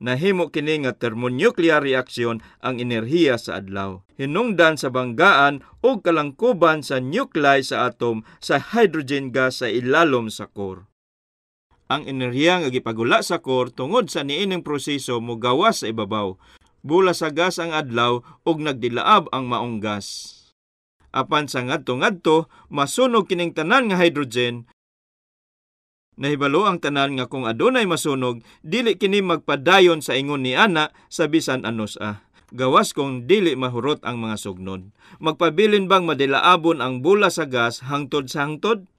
Nahimo kini nga thermonuclear reaction ang enerhiya sa adlaw. Hinungdan sa banggaan og kalangkoban sa nuclei sa atom sa hydrogen gas sa ilalom sa core. Ang enerhiya nga gipagula sa core tungod sa niining proseso mogawas sa ibabaw. Bula sa gas ang adlaw ug nagdilaab ang maong gas. Apan sa ngadto-ngadto, masunog kining tanan nga hydrogen. Nahibalo ang tanan nga kung adunay masunog, dili kini magpadayon sa ingon ni ana sa bisan anos a. Gawas kung dili mahurot ang mga sugnod. Magpabilin bang madilaabon ang bula sa gas hangtod sa hangtod?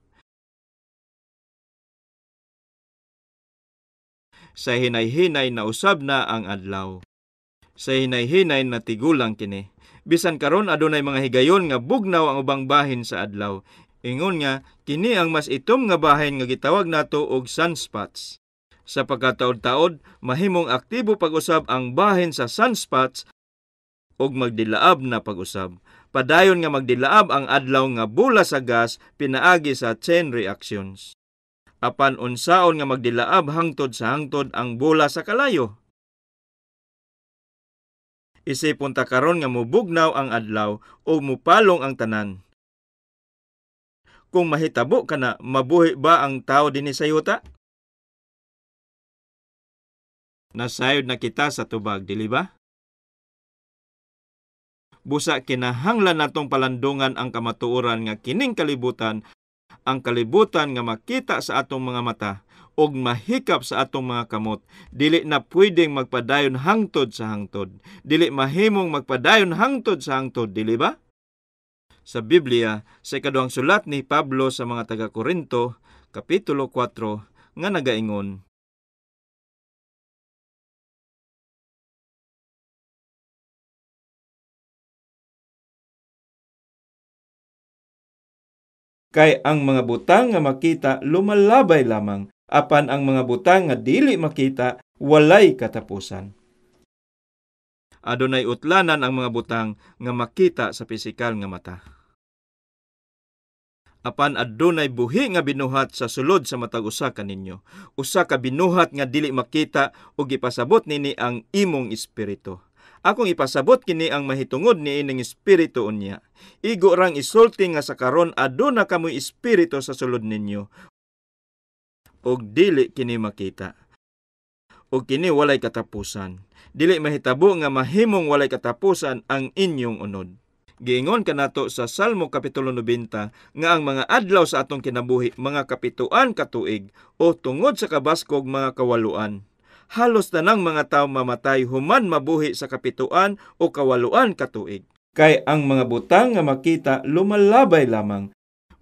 Sa hinay-hinay na usab na ang adlaw. Sa hinay-hinay na tigulang kini. Bisan karon adunay mga higayon nga bugnaw ang ubang bahin sa adlaw. Ingon nga kini ang mas itom nga bahin nga gitawag nato og sunspots. Sa pagkataod-taod, mahimong aktibo pag-usab ang bahin sa sunspots og magdilaab na pag-usab. Padayon nga magdilaab ang adlaw nga bula sa gas pinaagi sa chain reactions. Apan unsaon nga magdilaab hangtod sa hangtod ang bula sa kalayo? Isipon ta karon nga mubugnaw ang adlaw o mupalong ang tanan. Kung mahitabo kana, mabuhi ba ang tao dinhi sa yuta? Nasayod na kita sa tubag, dili ba? Busa kinahanglan natong palandungan ang kamatuoran nga kining kalibutan, ang kalibutan nga makita sa atong mga mata og mahikap sa atong mga kamot, dili na pwedeng magpadayon hangtod sa hangtod. Dili mahimong magpadayon hangtod sa hangtod, dili ba? Sa Biblia, sa ikaduhang sulat ni Pablo sa mga taga-Korinto, Kapitulo 4, nga nagaingon, kay ang mga butang nga makita lumalabay lamang, apan ang mga butang nga dili makita walay katapusan. Adunay utlanan ang mga butang nga makita sa pisikal nga mata. Apan adunay buhi nga binuhat sa sulod sa matag usa kaninyo. Usa ka binuhat nga dili makita ug gipasabot nini ang imong espiritu. Akong ipasabot kini ang mahitungod niining espiritu unya. Igo rang isulti nga sa karon aduna kamoy espiritu sa sulod ninyo ug dili kini makita. Ug kini walay katapusan. Dili mahitabo nga mahimong walay katapusan ang inyong unod. Giingon kanato sa Salmo Kapitulo 90 nga ang mga adlaw sa atong kinabuhi mga kapituan ka tuig o tungod sa kabaskog mga kawaluan. Halos tanang mga tawo mamatay human mabuhi sa kapituan o kawaluan ka tuig. Kay ang mga butang nga makita lumalabay lamang.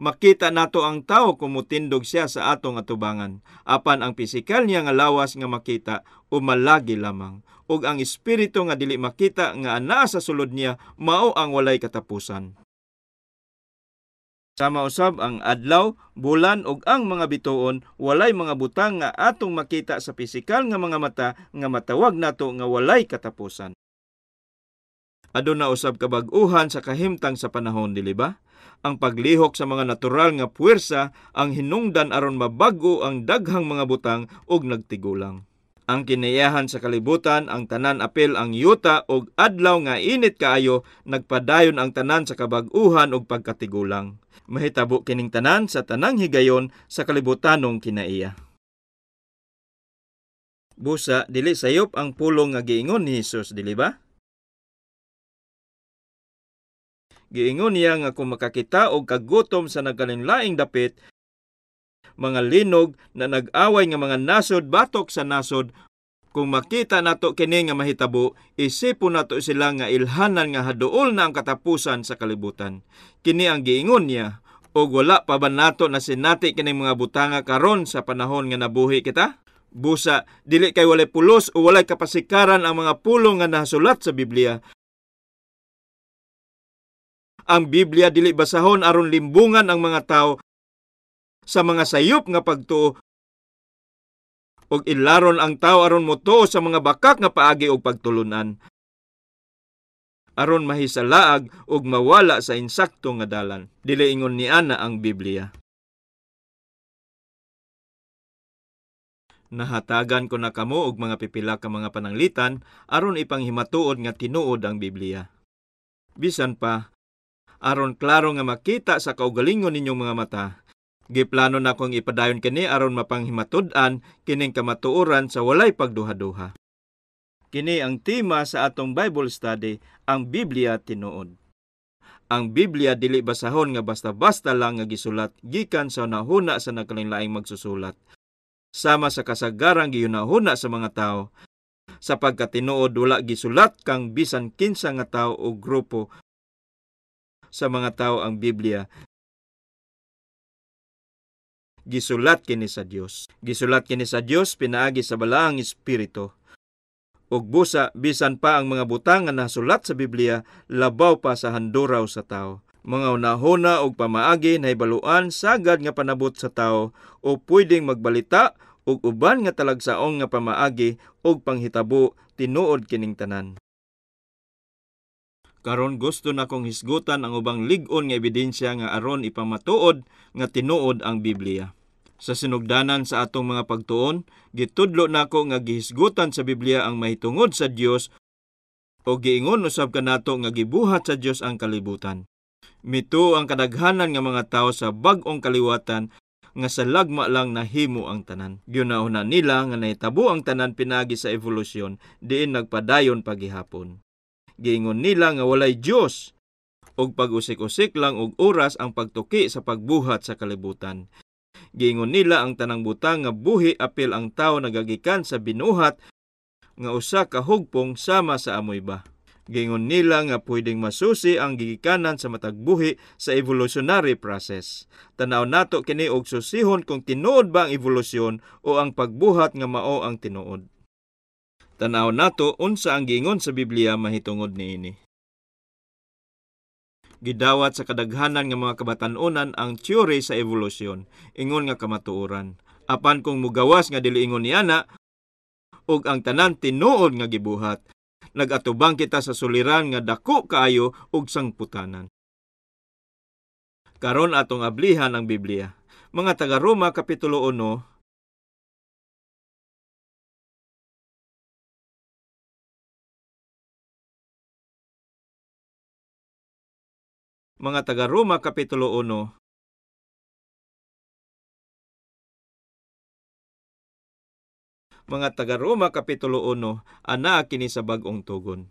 Makita nato ang tao kung mutindog siya sa atong atubangan. Apan ang pisikal niya nga lawas nga makita umalagi lamang. Ug ang espiritu nga dili makita nga anaa sa sulod niya mao ang walay katapusan. Sama usab ang adlaw, bulan ug ang mga bituon walay mga butang nga atong makita sa pisikal nga mga mata nga matawag nato nga walay katapusan. Aduna usab kabag-uhan sa kahimtang sa panahon, dili ba? Ang paglihok sa mga natural nga puwersa ang hinungdan aron mabag-o ang daghang mga butang ug nagtigulang. Ang kinaiyahan sa kalibutan, ang tanan apil ang yuta ug adlaw nga init kaayo, nagpadayon ang tanan sa kabag-uhan ug pagkatigulang. Mahitabo kining tanan sa tanang higayon sa kalibutanong kinaiya. Busa, dili sayop ang pulong nga giingon ni Hesus, dili ba? Giingon niya nga kung makakita og kagutom sa nagkalinlaing dapit, mga linog na nag-away nga mga nasod batok sa nasod, kung makita nato kini nga mahitabo, isipon nato sila nga ilhanan nga haduol na ang katapusan sa kalibutan. Kini ang giingon niya, og wala pa ba nato na sinati kining mga butanga karon sa panahon nga nabuhi kita? Busa, dili kay walay pulos o walay kapasikaran ang mga pulong nga nasulat sa Biblia. Ang Biblia dili basahon aron limbungan ang mga tao sa mga sayop nga pagtuo ug ilaron ang tao aron motuo sa mga bakak nga paagi og pagtulunan aron mahisalaag ug mawala sa insakto nga dalan. Dili ingon niana ang Biblia. Nahatagan ko na kamo og mga pipila ka mga pananglitan aron ipanghimatuod nga tinuod ang Biblia. Bisan pa, aron klaro nga makita sa kaugalingon ninyong mga mata, giplano na kong ipadayon kini aron mapanghimatud-an kining kamatuoran sa walay pagduha-duha. Kini ang tema sa atong Bible study, ang Biblia tinuod. Ang Biblia dili basahon nga basta-basta lang nga gisulat gikan sa hunahuna sa nagkalainlaing magsusulat. Sama sa kasagarang gihunahuna sa mga tao, sa pagkatinuod wala gisulat kang bisan kinsa nga tao o grupo sa mga tao ang Biblia. Gisulat kini sa Dios. Gisulat kini sa Dios pinaagi sa Balaang Espiritu. Ug busa bisan pa ang mga butang nga nasulat sa Biblia labaw pa sa handuraw sa tao. Mga hunahuna ug pamaagi nahibaluan sagad nga panabot sa tao o pwedeng magbalita ug uban nga talagsaong nga pamaagi ug panghitabo tinuod kining tanan. Karon gusto na kong hisgutan ang ubang lig-on nga ebidensya nga aron ipamatuod nga tinuod ang Biblia. Sa sinugdanan sa atong mga pagtuon, gitudlo nako nga gihisgutan sa Biblia ang mahitungod sa Dios o giingon usab kanato nga gibuhat sa Dios ang kalibutan. Mituo ang kadaghanan nga mga tawo sa bag-ong kaliwatan nga sa lagma lang nahimo ang tanan. Gihuna-huna nila nga nahitabo ang tanan pinaagi sa evolusyon, diin nagpadayon pagihapon. Giingon nila nga walay Dios ug pag-usik-usik lang og oras ang pagtuki sa pagbuhat sa kalibutan. Giingon nila ang tanang butang nga buhi apil ang tawo nagagikan sa binuhat nga usa ka hugpong sama sa amoy ba. Giingon nila nga pwedeng masusi ang gigikanan sa matag buhi sa evolutionary process. Tan-aw nato kini og susihon kung tinuod ba ang evolusyon o ang pagbuhat nga mao ang tinuod. Tan-aw nato unsa ang giingon sa Biblia mahitungod niini. Gidawat sa kadaghanan nga mga kabatan-onan ang teori sa evolusyon, ingon nga kamatuoran. Apan kung mugawas nga dili ingon niana ug ang tanan tinuod nga gibuhat, nagatubang kita sa suliran nga dako kaayo ug sangputanan. Karon atong ablihan ang Biblia. Mga taga-Roma kapitulo 1, Mga taga-Roma kapitulo 1, Mga taga-Roma kapitulo 1, ana kini sa bag-ong tugon.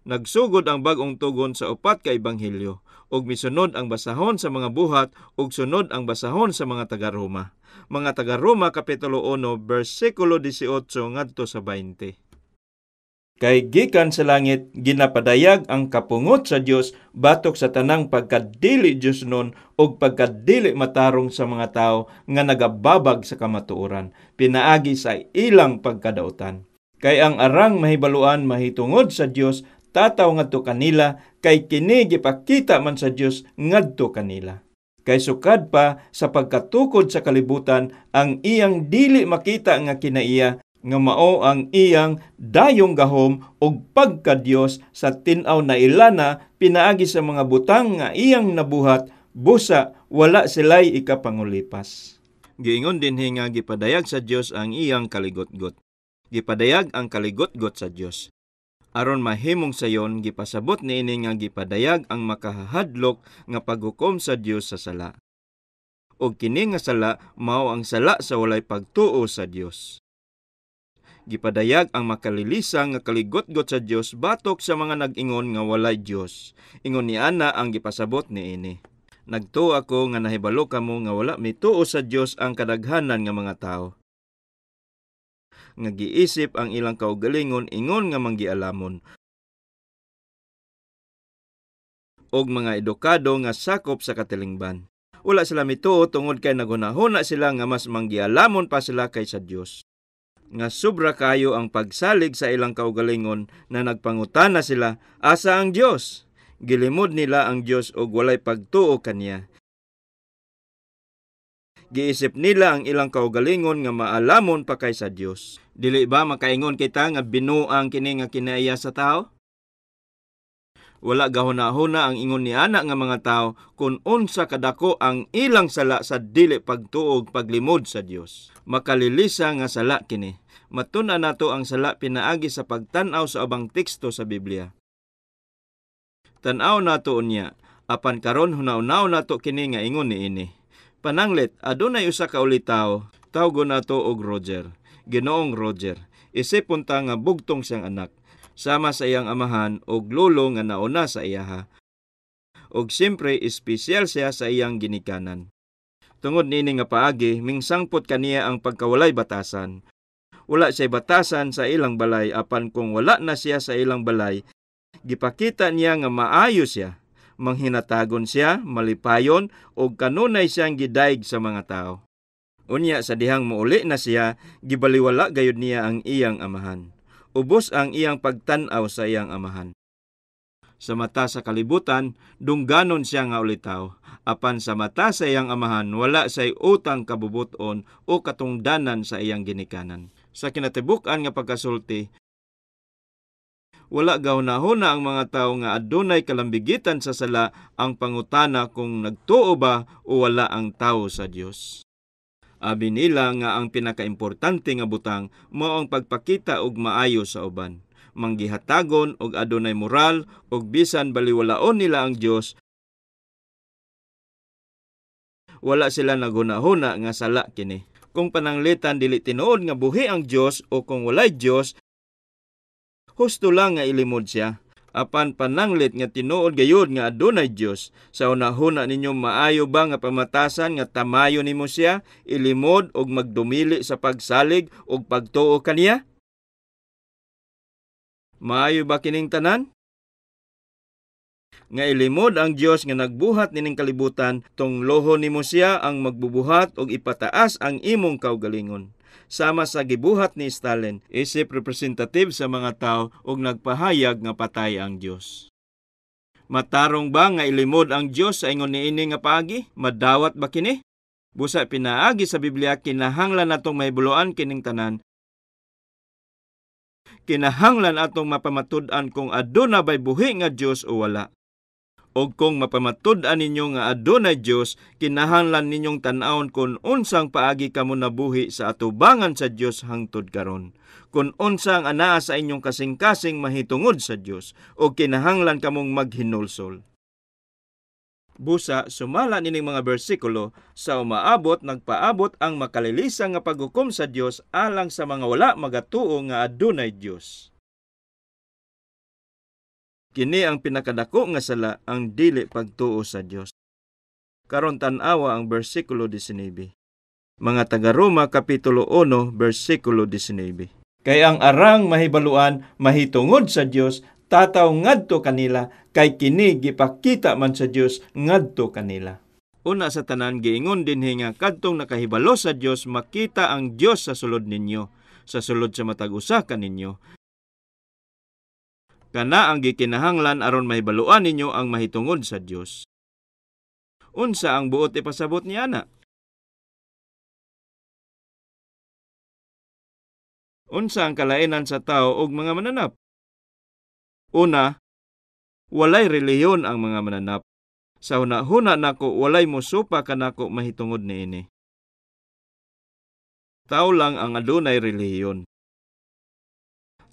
Nagsugod ang bag-ong tugon sa upat ka ebanghelyo, ug misunod ang basahon sa mga buhat ug sunod ang basahon sa mga taga-Roma. Mga taga-Roma kapitulo 1 bersikulo 18 ngadto sa 20. Kay gikan sa langit ginapadayag ang kapungot sa Dios batok sa tanang pagkadili Dios nun ug pagkadili matarong sa mga tawo nga nagababag sa kamatuoran pinaagi sa ilang pagkadautan. Kay ang arang mahibaluan mahitungod sa Dios tataw ngadto kanila, kay kini gipakita man sa Dios ngadto kanila. Kay sukad pa sa pagkatukod sa kalibutan ang iyang dili makita nga kinaiya, nga mao ang iyang dayong gahom ug pagka-Dios sa tin-aw na ilana pinaagi sa mga butang nga iyang nabuhat, busa wala sila'y ikapangulipas. Giingon dinhi nga gipadayag sa Dios ang iyang kaligotgot. Gipadayag ang kaligotgot sa Dios. Aron mahimong sayon, gipasabot niini nga gipadayag ang makahadlok nga paghukom sa Dios sa sala. Og kini nga sala mao ang sala sa walay pagtuo sa Dios. Gipadayag ang makalilisang nga kaligotgot sa Dios batok sa mga nag-ingon nga walay Dios. Ingon ni ana ang gipasabot niini. Nagtuo ako nga nahibalo kamo nga wala mituo sa Dios ang kadaghanan nga mga tawo. Nga giisip ang ilang kaugalingon ingon nga manggialamon og mga edukado nga sakop sa katilingban. Wala sila mituo tungod kay naghunahuna sila nga mas manggialamon pa sila kaysa Dios. Nga sobra kayo ang pagsalig sa ilang kaugalingon na nagpangutana sila, asa ang Dios? Gilimod nila ang Dios og walay pagtuo kaniya. Giisip nila ang ilang kaugalingon nga maalamon pa kaysa Dios. Dili ba makaingon kita nga binuang kini nga kinaiya sa tao? Wala gahuna-huna ang ingon ni ana nga mga tao kung unsa kadako ang ilang sala sa dili pagtuo paglimod sa Dios. Makalilisa nga sala kini. Matun-an nato ang sala pinaagi sa pagtan-aw sa ubang teksto sa Biblia. Tan-aw nato unya, apan karon hunaw-hunaw nato kini nga ingon niini. Pananglit, adunay usa ka ulitaw, tawgon nato og Roger. Ginoong Roger, isip unta nga bugtong siyang anak, sama sa iyang amahan og lolo nga nauna sa iyaha. Og siyempre, espesyal siya sa iyang ginikanan. Tungod niini nga paagi, mingsangpot kaniya ang pagkawalay batasan. Wala siya'y batasan sa ilang balay, apan kung wala na siya sa ilang balay, gipakita niya nga maayo siya. Manghinatagon siya, malipayon, og kanunay siyang gidaig sa mga tao. Unya sa dihang muuli na siya, gibaliwala gayud niya ang iyang amahan. Ubos ang iyang pagtan-aw sa iyang amahan. Sa mata sa kalibutan, dungganon siya nga ulitaw. Apan sa mata sa iyang amahan, wala siya'y utang kabubuton o katungdanan sa iyang ginikanan. Sa kinatibuk-an nga pagkasulti, wala gahuna-huna ang mga tao nga adunay kalambigitan sa sala ang pangutana kung nagtuo ba o wala ang tao sa Dios. Abi nila nga ang pinakaimportante nga butang mao ang pagpakita og maayo sa uban. Manggihatagon og adunay moral og bisan baliwalaon nila ang Dios, wala sila naghuna-huna nga sala kini. Kung pananglitan dili tinuod nga buhi ang Dios o kung walay Dios, husto lang nga ilimod siya. Apan pananglit nga tinuod gayud nga adunay Dios, sa hunahuna ninyo maayo ba nga pamatasan nga tamayo nimo siya, ilimod og magdumili sa pagsalig og pagtuo kaniya? Maayo ba kining tanan? Nga ilimod ang Dios nga nagbuhat nining kalibutan, tungloho nimo siya ang magbubuhat og ipataas ang imong kaugalingon. Sama sa gibuhat ni Stalin, isip representative sa mga tao og nagpahayag nga patay ang Dios. Matarong ba nga ilimod ang Dios sa ingon niini nga paagi? Madawat ba kini? Busa pinaagi sa Biblia, kinahanglan natong mahibuluan kining tanan. Kinahanglan atong mapamatud-an kung aduna bay buhi nga Dios o wala. Og kung mapamatud-an ninyo nga adunay Dios, kinahanglan ninyong tan-awon kung unsang paagi kamo nabuhi sa atubangan sa Dios hangtod karon. Kung unsa ang anaa sa inyong kasing-kasing mahitungod sa Dios, og kinahanglan kamong maghinulsol. Busa, sumala nining mga bersikulo, sa umaabot nagpaabot ang makalilisa nga paghukom sa Dios alang sa mga wala magatuo nga adunay Dios. Kini ang pinakadako nga sala, ang dili pagtuo sa Dios. Karon tan-awa ang bersikulo 19. Mga taga-Roma kapitulo 1 bersikulo 19. Kay ang arang mahibaluan mahitungod sa Dios tataw ngadto kanila, kay kini gipakita man sa Dios ngadto kanila. Una sa tanan giingon dinhi nga kadtong nakahibalo sa Dios makita ang Dios sa sulod ninyo, sa sulod sa matag usa kaninyo. Kana ang gikinahanglan aron mahibaluan ninyo ang mahitungod sa Dios. Unsa ang buot ipasabot ni ana? Unsa ang kalainan sa tao og mga mananap? Una, walay relihiyon ang mga mananap. Sa hunahuna nako walay mosupa kanako mahitungod niini. Tao lang ang adunay relihiyon.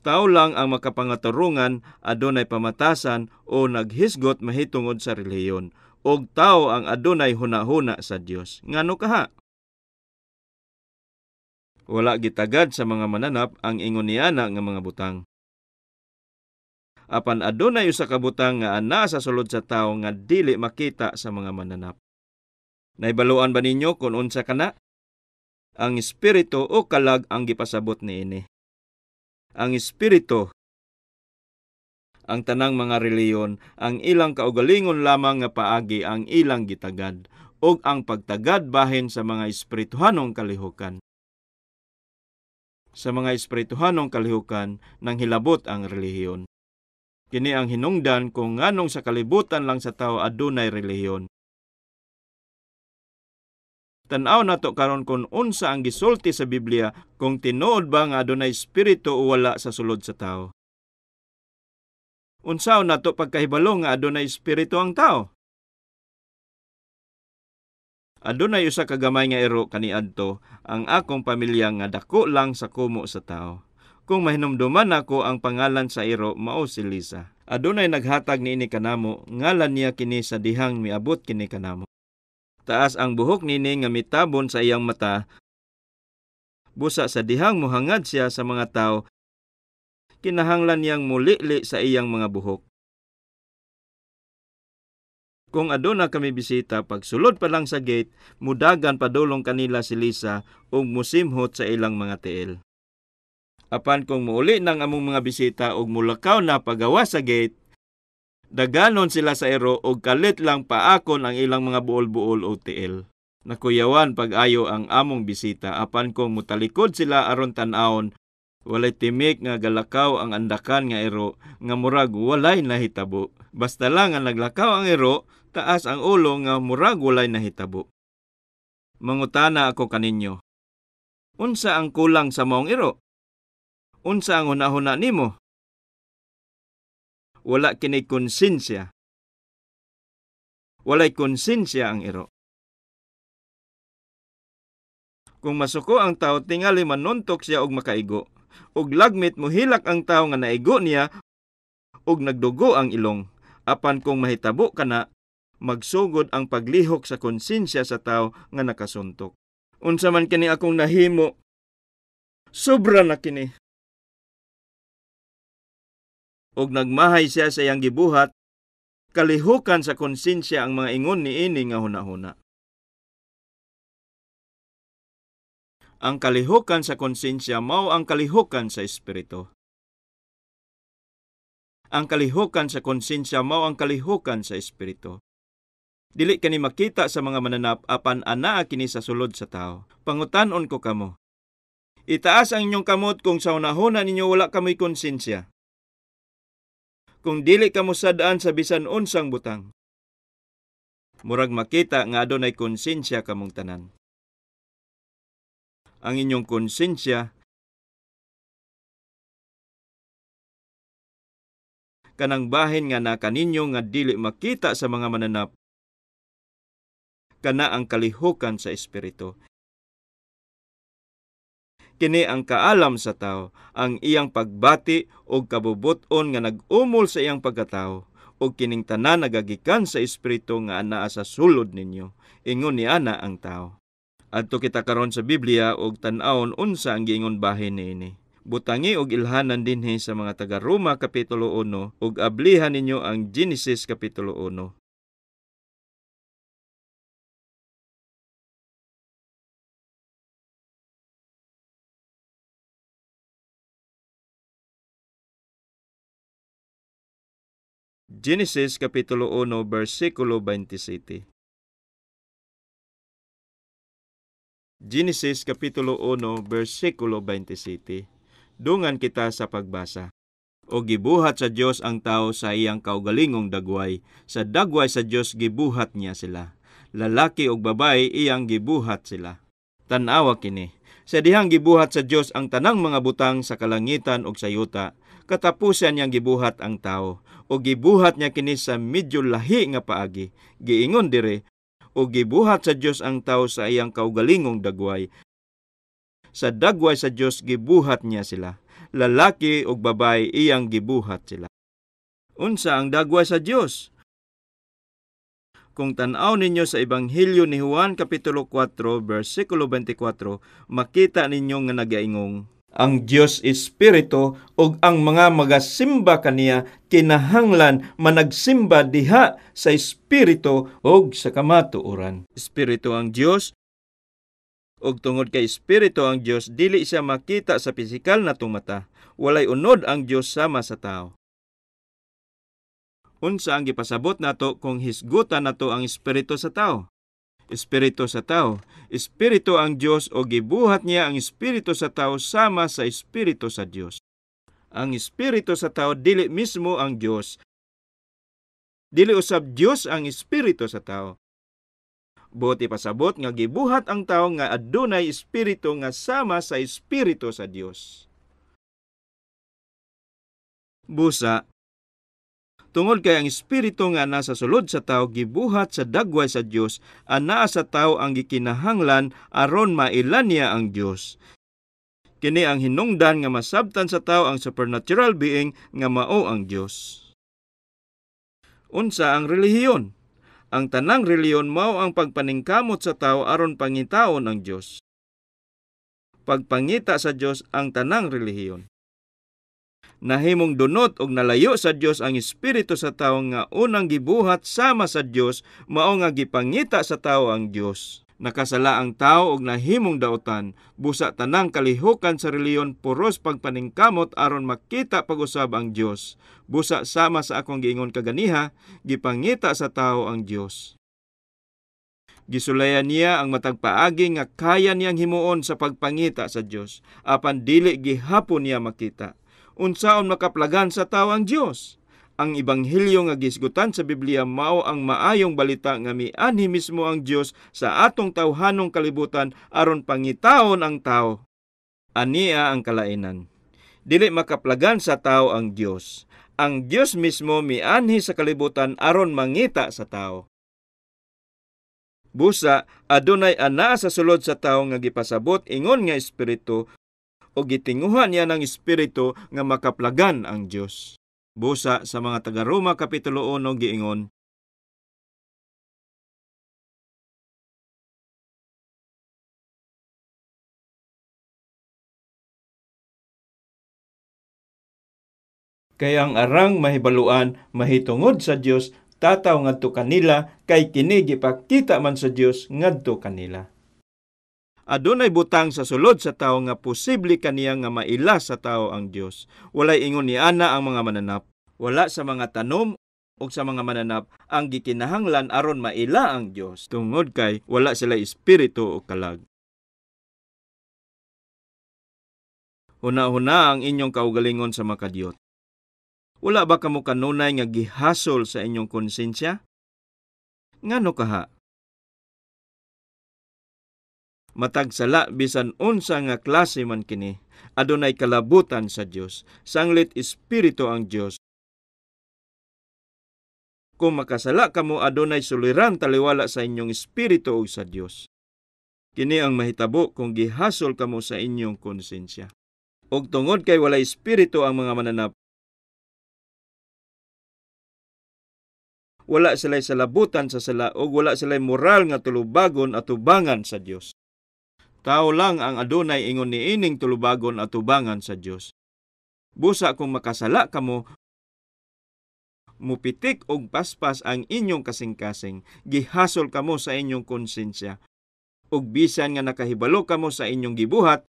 Tao lang ang makapangaturungan, adunay pamatasan o naghisgot mahitungod sa relihiyon. Og tao ang adunay hunahuna sa Dios. Ngano kaha? Wala gitagad sa mga mananap ang ingon niana nga mga butang. Apan adunay usa ka butang nga anaa sa sulod sa tawo nga dili makita sa mga mananap. Naibaluan ba ninyo kung unsa kana? Ang espiritu o kalag ang gipasabot niini. Ang espiritu, ang tanang mga relihiyon, ang ilang kaugalingon lamang nga paagi ang ilang gitagad, ug ang pagtagad bahin sa mga espirituhanong kalihukan. Sa mga espirituhanong kalihukan, nang hilabot ang relihiyon. Kini ang hinungdan kung nganong sa kalibutan lang sa tao adunay relihiyon. Tan-aw nato karon kung unsa ang gisulti sa Biblia kung tinuod ba nga adunay espiritu o wala sa sulod sa tao. Unsaon nato pagkahibalo nga adunay espiritu ang tao? Adunay usa ka gamay nga iro kaniadto ang akong pamilya nga dako lang sa kumo sa tao. Kung mahinumduman nako ang pangalan sa iro, mao si Lisa. Adunay naghatag niini kanamo, ngalan niya kini sa dihang miabot kini kanamo. Taas ang buhok nini nga mitabon sa iyang mata. Busa sa dihang mohangad siya sa mga tao, kinahanglan niyang mulili sa iyang mga buhok. Kung aduna kami bisita, pagsulod pa lang sa gate, mudagan padulong kanila si Lisa ug musimhot sa ilang mga tiil. Apan kung muuli nang among mga bisita ug mulakaw na pagawa sa gate, daganon sila sa ero og kalit lang paakon ang ilang mga buol-buol o tiil. Nakuyawan pag-ayo ang among bisita, apan kung mutalikod sila aron tan-awon, walay timik nga galakaw ang andakan nga ero nga murag walay nahitabo. Basta lang nga naglakaw ang ero, taas ang ulo nga murag walay nahitabo. Mangutana ako kaninyo. Unsa ang kulang sa maong ero? Unsa ang hunahuna nimo? Wala kini konsensya. Walay konsensya ang ero. Kung masuko ang tao, tingali manuntok siya og makaigo. Og lagmit mohilak ang tao nga naigo niya og nagdugo ang ilong. Apan kung mahitabo kana, magsugod ang paglihok sa konsensya sa tao nga nakasuntok. Unsa man kini akong nahimo, sobra na kini. Og nagmahay siya sa iyang gibuhat, kalihukan sa konsensya ang mga ingon niini nga hunahuna. Ang kalihukan sa konsensya mao ang kalihukan sa espiritu. Ang kalihukan sa konsensya mao ang kalihukan sa espiritu. Dili kani makita sa mga mananap apan anaa kini sa sulod sa tao. Pangutan-on ko kamo. Itaas ang inyong kamot kung sa hunahuna ninyo wala kamoy konsensya. Kung dili kamo sad-an sa bisan unsang butang. Murag makita nga adunay konsensya kamong tanan. Ang inyong konsensya Kanang bahin nga naa kaninyo nga dili makita sa mga mananap, kana ang kalihukan sa espiritu. Kini ang kaalam sa tao, ang iyang pagbati og kabubut-on nga nag-umol sa iyang pagkatao, og kining tanan nagagikan sa espiritu nga anaa sa sulod ninyo. Ingon ni ana ang tao. Adto kita karon sa Biblia og tan-awon unsa ang giingon bahin niini. Butangi og ilhanan dinhi sa mga taga-Roma kapitulo 1 ug ablihan ninyo ang Genesis kapitulo 1. Genesis kapitulo 1 bersikulo 27. Genesis kapitulo 1 bersikulo 27. Dungan kita sa pagbasa. O gibuhat sa Dios ang tao sa iyang kaugalingong dagway. Sa dagway sa Dios gibuhat niya sila. Lalaki ug babae iyang gibuhat sila. Tan-awa kini. Sa dihang gibuhat sa Dios ang tanang mga butang sa kalangitan ug sa yuta, katapusan niyang gibuhat ang tao. O gibuhat niya kini sa medyo lahi nga paagi. Giingon dire, o gibuhat sa Dios ang tao sa iyang kaugalingong dagway. Sa dagway sa Dios gibuhat niya sila. Lalaki ug babae iyang gibuhat sila. Unsa ang dagway sa Dios? Kung tan-aw ninyo sa Ebanghelyo ni Juan kapitulo 4 bersikulo 24, makita ninyo nga nagaingong ang Dios espiritu ug ang mga magasimba kaniya kinahanglan managsimba diha sa espiritu ug sa kamatuoran. Espiritu ang Dios, ug tungod kay espiritu ang Dios dili siya makita sa pisikal natong mata. Walay unod ang Dios sama sa tao. Unsa ang gipasabot nato kung hisgutan nato ang espiritu sa tao? Espiritu sa tao. Espiritu ang Dios o gibuhat niya ang espiritu sa tao sama sa espiritu sa Dios. Ang espiritu sa tao dili mismo ang Dios. Dili usab Dios ang espiritu sa tao. Buot ipasabot nga gibuhat ang tao nga adunay espiritu nga sama sa espiritu sa Dios. Busa, tungod kay ang espiritu nga nasa sulod sa tao gibuhat sa dagway sa Dios, anaa sa tao ang gikinahanglan aron maila niya ang Dios. Kini ang hinungdan nga masabtan sa tao ang supernatural being nga mao ang Dios. Unsa ang relihiyon? Ang tanang relihiyon mao ang pagpaningkamot sa tao aron pangitaon ang Dios. Pagpangita sa Dios ang tanang relihiyon. Nahimong dunot og nalayo sa Dios ang espiritu sa tao nga unang gibuhat sama sa Dios, mao nga gipangita sa tao ang Dios. Nakasala ang tao og nahimong dautan, busa tanang kalihukan sa relihiyon puros pagpaningkamot aron makita pag-usab ang Dios. Busa sama sa akong giingon kaganiha, gipangita sa tao ang Dios. Gisulayan niya ang matag paagi nga kaya niyang himuon sa pagpangita sa Dios, apan dili gihapon niya makita. Unsaon makaplagan sa tao ang Dios? Ang ebanghelyo nga gisgutan sa Biblia mao ang maayong balita nga mianhi mismo ang Dios sa atong tawhanong kalibutan aron pangitaon ang tao. Ania ang kalainan. Dili makaplagan sa tao ang Dios. Ang Dios mismo mianhi sa kalibutan aron mangita sa tao. Busa, adunay anaa sa sulod sa tao nga gipasabot ingon nga espiritu o gitinguhan niya ng espiritu nga makaplagan ang Dios. Busa sa mga taga-Roma kapitulo 1 giingon, kay ang arang mahibaluan mahitungod sa Dios tataw ngadto kanila, kay kini gipakita man sa Dios ngadto kanila. Adunay butang sa sulod sa tao nga posible kaniya nga maila sa tao ang Dios. Walay ingon ni ana ang mga mananap. Wala sa mga tanom o sa mga mananap ang gikinahanglan aron maila ang Dios, tungod kay wala sila espiritu o kalag. Huna-huna ang inyong kaugalingon sa makadiyot. Wala ba kamo kanunay nga gihasol sa inyong konsensya? Ngano kaha? Matag sala bisan unsa nga klase man kini, adunay kalabutan sa Dios. Sanglit espiritu ang Dios. Kung makasala kamo, adunay suliran taliwala sa inyong espiritu ug sa Dios. Kini ang mahitabo kung gihasol kamo sa inyong konsensya. Og tungod kay walay espiritu ang mga mananap, wala sila'y salabutan sa sala ug wala sila'y moral nga tulubagon atubangan sa Dios. Tao lang ang adunay ingon niining tulubagon atubangan sa Dios. Busa kung makasala kamo, mupitik og paspas ang inyong kasing-kasing, gihasol kamo sa inyong konsensya. Ug bisan nga nakahibalo kamo sa inyong gibuhat,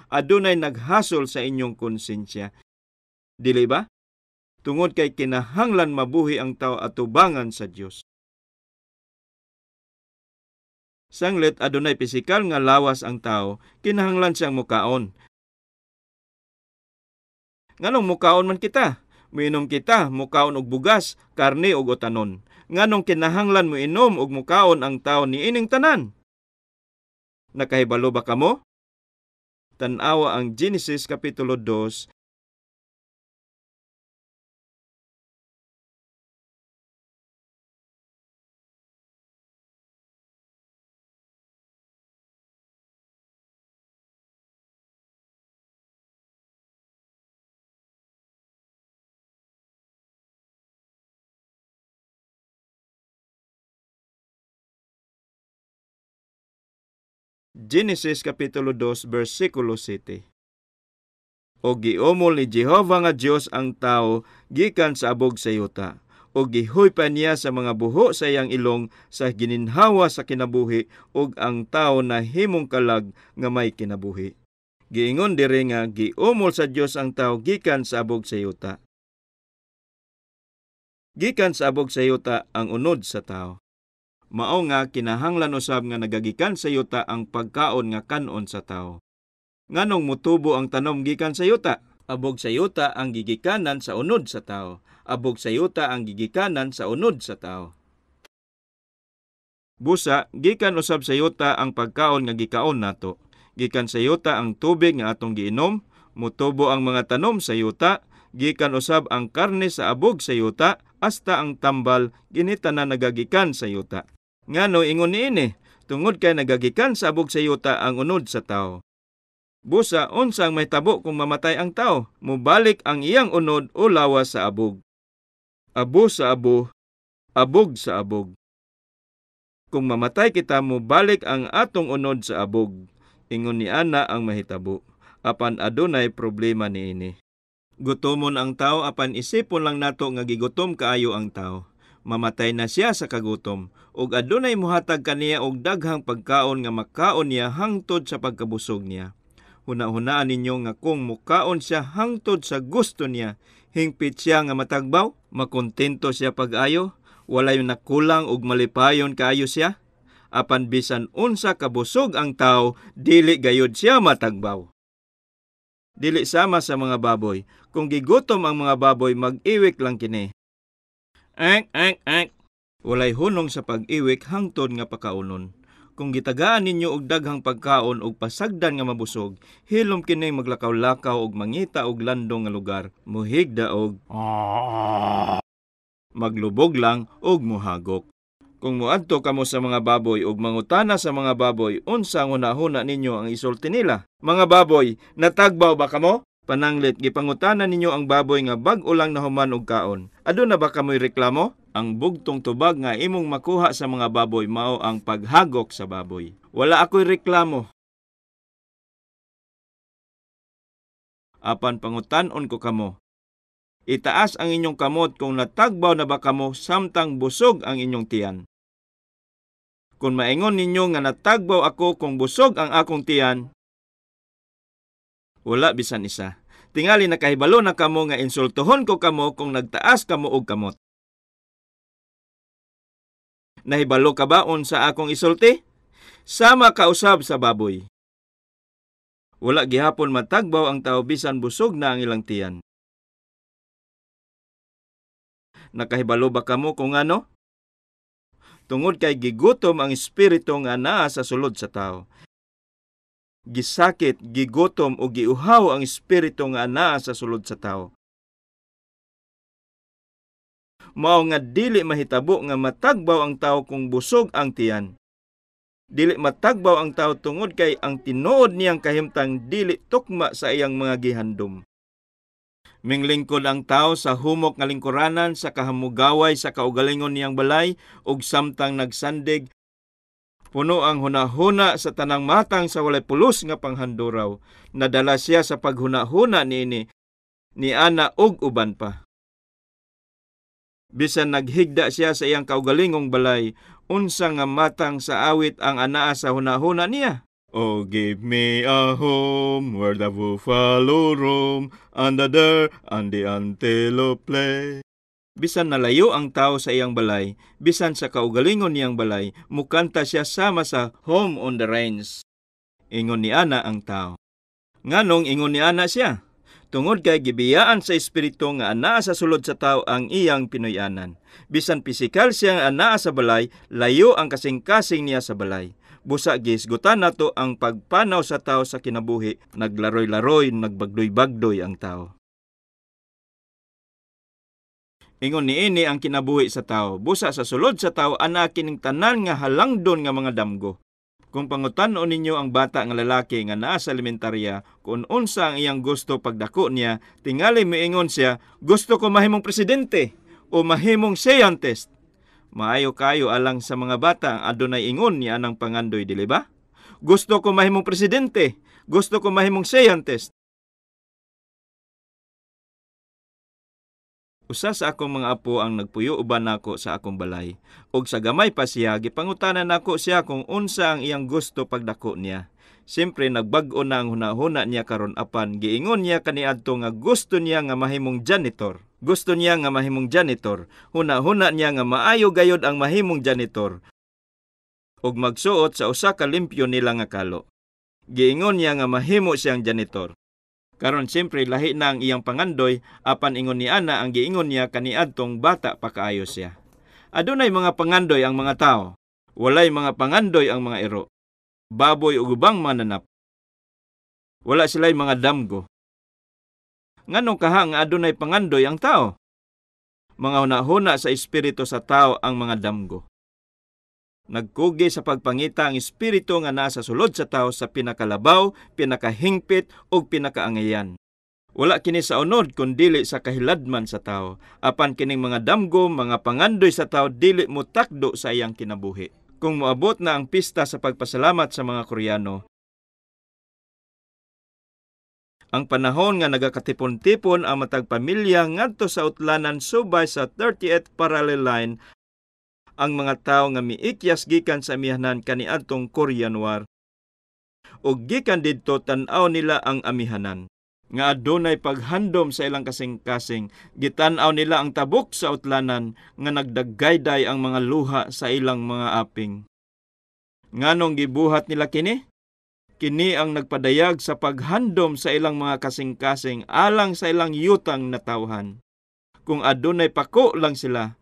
adunay naghasol sa inyong konsensya. Dili ba? Tungod kay kinahanglan mabuhi ang tao atubangan sa Dios. Sanglit adunay pisikal nga lawas ang tao, kinahanglan siyang mukaon. Nganong mukaon man kita? Muinom kita, mukaon og bugas, karne og utanon. Nganong kinahanglan muinom og mukaon ang tao niining tanan? Nakahibalo ba kamo? Tan-awa ang Genesis Kapitulo 2, Genesis Kapitulo 2, versikulo 7. O giumol ni Jehova nga Dios ang tao gikan sa abog sa yuta, o gihuypa niya sa mga buho sa iyang ilong sa gininhawa sa kinabuhi, ug ang tao nahimong kalag nga may kinabuhi. Giingon diri nga giumol sa Dios ang tao gikan sa abog sa yuta. Gikan sa abog sa yuta ang unod sa tao. Mao nga kinahanglan usab nga nagagikan sa yuta ang pagkaon nga kan-on sa tao. Nganong mutubo ang tanom gikan sa yuta? Abog sa yuta ang gigikanan sa unod sa tao. Abog sa yuta ang gigikanan sa unod sa tao. Busa, gikan usab sa yuta ang pagkaon nga gikaon nato. Gikan sa yuta ang tubig nga atong giinom, mutubo ang mga tanom sa yuta, gikan usab ang karne sa abog sa yuta, hasta ang tambal ginita na nagagikan sa yuta. Ngano ingon niini, tungod kay nagagikan sa abog sa yuta ang unod sa tao. Busa, unsa ang mahitabo kung mamatay ang tao? Mubalik ang iyang unod o lawas sa abog. Abo sa abo, abog sa abog. Kung mamatay kita, mubalik ang atong unod sa abog. Ingon ni ana ang mahitabo. Apan adunay problema niini. Gutomon ang tao apan isipon lang nato nga gigutom kaayo ang tao. Mamatay na siya sa kagutom, ug adunay mohatag kaniya og daghang pagkaon nga makaon niya hangtod sa pagkabusog niya. Huna-hunaan ninyo nga kung mukaon siya hangtod sa gusto niya, hingpit siya nga matagbaw, makontento siya pag-ayo, walay nakulang ug malipayon kaayo siya. Apan bisan unsa kabusog ang tao, dili gayud siya matagbaw. Dili sama sa mga baboy. Kung gigutom ang mga baboy, mag-iwik lang kini. Ek, ek, ek. Walay hunong sa pag-iwik hangtod nga pakaunon. Kung gitagaan ninyo og daghang pagkaon og pasagdan nga mabusog, hilom kini maglakaw-lakaw og mangita og landong nga lugar, muhigda og maglubog lang og muhagok. Kung moadto kamo sa mga baboy og mangutana sa mga baboy, unsa ang hunahuna ninyo ang isulti nila? Mga baboy, natagbaw ba kamo? Pananglit, gipangutana ninyo ang baboy nga bag-o lang nahuman og kaon. Aduna ba kamoy reklamo? Ang bugtong tubag nga imong makuha sa mga baboy mao ang paghagok sa baboy. Wala ako'y reklamo. Apan pangutan-on ko kamo. Itaas ang inyong kamot kung natagbaw na ba kamo samtang busog ang inyong tiyan. Kung maingon ninyo nga natagbaw ako kung busog ang akong tiyan, wala bisan isa. Tingali nakahibalo na kamo nga insultuhon ko kamo kung nagtaas kamo og kamot. Nahibalo ka ba unsa akong isulti? Sama kausab sa baboy. Wala gihapon matagbaw ang tao bisan busog na ang ilang tiyan. Nakahibalo ba kamo kung ano? Tungod kay gigutom ang espiritu nga naa sa sulod sa tao. Gisakit, gigutom o giuhaw ang espiritu nga anaa sa sulod sa tao. Mao nga dili mahitabo nga matagbaw ang tao kung busog ang tiyan. Dili matagbaw ang tao tungod kay ang tinuod niyang kahimtang dili tukma sa iyang mga gihandom. Minglingkod ang tao sa humok nga lingkuranan sa kahamugaway sa kaugalingon niyang balay ug samtang nagsandig, puno ang hunahuna sa tanang matang sa walay pulos nga panghanduraw. Nadala siya sa paghunahuna niini, ni ana ug uban pa. Bisan naghigda siya sa iyang kaugalingong balay, unsa nga matang sa awit ang anaa sa hunahuna niya? Oh, give me a home where the buffalo roam and the deer and the antelope play. Bisan nalayo ang tao sa iyang balay, bisan sa kaugalingon niyang balay, mukanta siya sama sa Home on the Range. Ingon ni ana ang tao. Nganong ingon ni ana siya? Tungod kay gibiyaan sa espiritu nga anaa sa sulod sa tao ang iyang Pinoyanan. Bisan pisikal siya anaa sa balay, layo ang kasing-kasing niya sa balay. Busa gihisgutan nato ang pagpanaw sa tao sa kinabuhi, naglaroy-laroy, nagbagdoy-bagdoy ang tao. Ingon niini ang kinabuhi sa tao. Busa sa sulod sa tao anaa kining tanan nga halangdon nga mga damgo. Kung pangutan-on ninyo ang bata nga lalaki nga naa sa elementarya kung unsa ang iyang gusto pagdako niya, tingali miingon siya, gusto ko mahimong presidente o mahimong scientist. Maayo kayo alang sa mga bata ang adunay ingon niya anang pangandoy, dili ba? Gusto ko mahimong presidente, gusto ko mahimong scientist. Usa sa akong mga apo ang nagpuyo uban nako sa akong balay. Og sa gamay pa siya, gipangutanan nako siya kung unsa ang iyang gusto pagdako niya. Siyempre nagbag-o na ang hunahuna niya karon apan giingon niya kaniadto nga gusto niya nga mahimong janitor. Gusto niya nga mahimong janitor. Hunahuna niya nga maayo gayod ang mahimong janitor. Og magsuot sa usa ka limpyo nila nga kalo. Giingon niya nga mahimo siyang janitor. Karon siyempre lahi na ang iyang pangandoy apan ingon ni ana ang giingon niya kaniadtong bata pa kaayo siya. Adunay mga pangandoy ang mga tao. Walay mga pangandoy ang mga iro. Baboy ug ubang mananap. Wala sila'y mga damgo. Nganong kaha nga adunay pangandoy ang tao? Mga hunahuna sa espiritu sa tao ang mga damgo. Nagkugi sa pagpangita ang espiritu nga naa sa sulod sa tao sa pinakalabaw, pinakahingpit ug pinakaangayan. Wala kini sa unod kun dili sa kahiladman sa tao. Apan kining mga damgo, mga pangandoy sa tao dili mo takdo sa iyang kinabuhi. Kung moabot na ang pista sa pagpasalamat sa mga Koreano, ang panahon nga nagakatipon-tipon ang matag pamilya ngadto sa utlanan subay sa 38th parallel line, ang mga tawo nga miikyas gikan sa amihanan kaniadtong Korean War ug gikan didto tan-aw nila ang amihanan nga adunay paghandom sa ilang kasing-kasing. Gitan-aw nila ang tabok sa utlanan nga nagdagayday ang mga luha sa ilang mga aping. Nganong gibuhat nila kini? Kini ang nagpadayag sa paghandom sa ilang mga kasing-kasing alang sa ilang yutang natawhan. Kung adunay pako lang sila,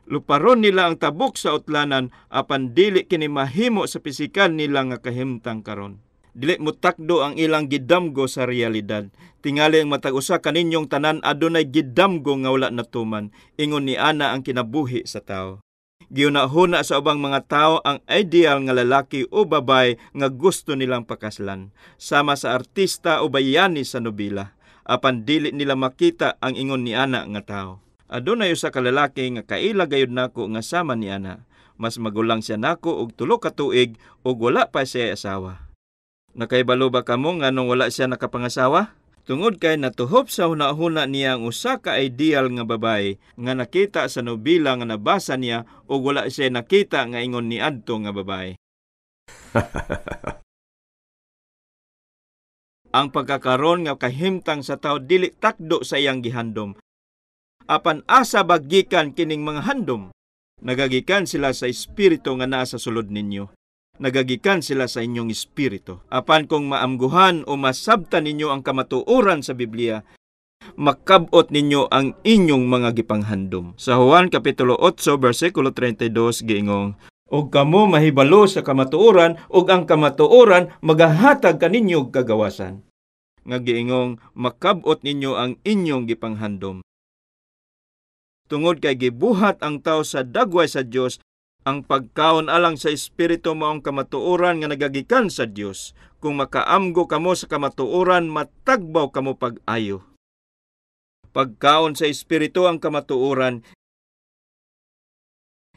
luparon nila ang tabok sa utlanan apan dili kini mahimo sa pisikal nila nga kahimtang karon. Dili mo takdo ang ilang gidamgo sa realidad. Tingali ang matag usa kaninyong tanan adunay gidamgo nga wala natuman. Ingon ni ana ang kinabuhi sa tao. Giunahuna sa ubang mga tao ang ideal nga lalaki o babae nga gusto nilang pakaslan, sama sa artista o bayani sa nobela. Apan dili nila makita ang ingon ni ana nga tao. Adunay usa ka lalaki nga kaila gayud nako nga sama ni ana. Mas magulang siya nako og 3 ka tuig ug wala pa siya asawa. Nakaibalo ba kamo nganong wala siya nakapangasawa? Tungod kay natuhop sa hunahuna niya ang usa ka ideal nga babae nga nakita sa nobela nga nabasa niya ug wala siya nakita nga ingon niadto nga babae. Ang pagkakaron nga kahimtang sa tao dili takdo sa iyang gihandom. Apan asa ba gikan kining mga handom? Nagagikan sila sa espiritu nga naa sa sulod ninyo. Nagagikan sila sa inyong espiritu. Apan kung maamguhan o masabtan ninyo ang kamatuoran sa Biblia, makabot ninyo ang inyong mga gipanghandom. Sa Juan Kapitulo 8, versikulo 32, giingong, "Og kamo mahibalo sa kamatuoran, ug ang kamatuoran magahatag kaninyo og kagawasan." Nga giingong, makabot ninyo ang inyong gipanghandom. Tungod kay gibuhat ang tao sa dagway sa Dios, ang pagkaon alang sa espiritu mao ang kamatuoran nga nagagikan sa Dios. Kung makaamgo kamo sa kamatuoran, matagbaw kamo pag-ayo. Pagkaon sa espiritu ang kamatuoran,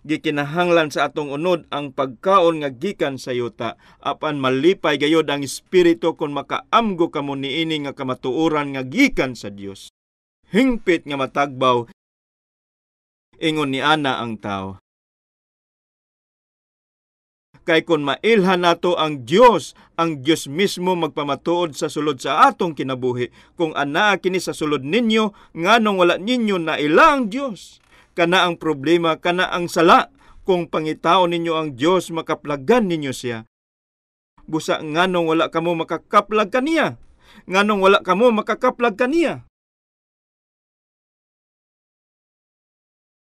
gikinahanglan sa atong unod ang pagkaon nga gikan sa yuta, apan malipay gayod ang espiritu kung makaamgo kamo niini nga kamatuoran nga gikan sa Dios. Hingpit nga matagbaw ingon ni ana ang tao. Kay kon mailhan nato ang Dios mismo magpamatuod sa sulod sa atong kinabuhi. Kung anaa kini sa sulod ninyo, nganong wala ninyo naila ang Dios? Kana ang problema, kana ang sala. Kung pangitaon ninyo ang Dios, makaplagan ninyo siya. Busa nganong wala kamo makakaplag kaniya? Nganong wala kamo makakaplag kaniya?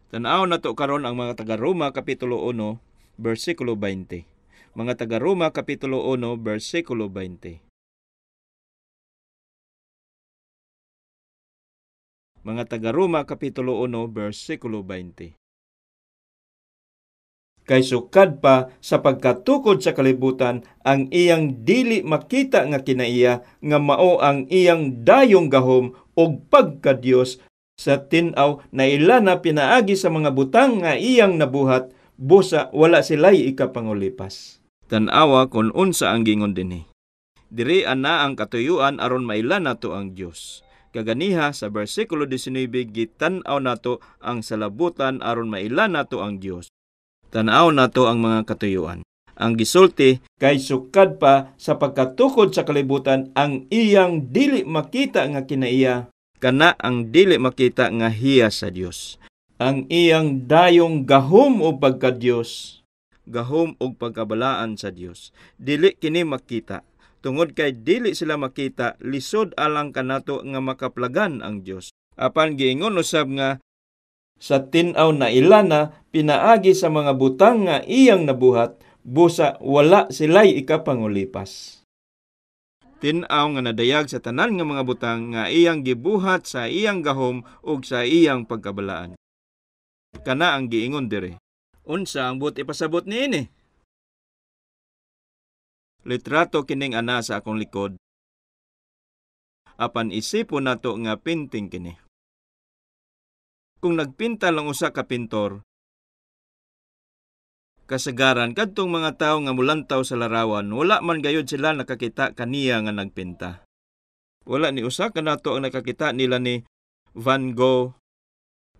Tan-aw nato karon ang mga taga-Roma kapitulo 1 bersikulo 20. Mga taga-Roma kapitulo 1 bersikulo 20. Mga taga-Roma kapitulo 1 bersikulo 20. Kay sukad pa sa pagkatukod sa kalibutan ang iyang dili makita nga kinaiya nga mao ang iyang dayong gahom og pagka-Dios sa tin-aw na ila na pinaagi sa mga butang nga iyang nabuhat, busa wala sila'y ikapangulipas. Tan-awa kon unsa ang gingon dinhi. Diri ana ang katuyuan aron maila nato ang Dios. Kaganiha sa bersikulo 19 gitan-aw nato ang salabutan aron maila nato ang Dios. Tan-aw nato ang mga katuyuan. Ang gisulti, kay sukad pa sa pagkatukod sa kalibutan ang iyang dili makita nga kinaiya, kana ang dili makita nga hiya sa Dios. Ang iyang dayong gahom o pagka-Dios, gahom og pagkabalaan sa Dios. Dili kini makita. Tungod kay dili sila makita, lisod alang kanato nga makaplagan ang Dios. Apan giingon usab nga sa tin-aw na ilana pinaagi sa mga butang nga iyang nabuhat, busa wala sila'y ikapangulipas. Tin-aw nga nadayag sa tanan nga mga butang nga iyang gibuhat sa iyang gahom ug sa iyang pagkabalaan. Kana ang giingon diri. Unsa ang buot ipasabot niini? Litrato kining ana sa akong likod. Apan isipon nato nga painting kini. Kung nagpinta lang usa ka pintor, kasagaran kadtong mga tawo nga mulantaw sa larawan, wala man gayud sila nakakita kaniya nga nagpinta. Wala ni usa kanato ang nakakita nila ni Van Gogh,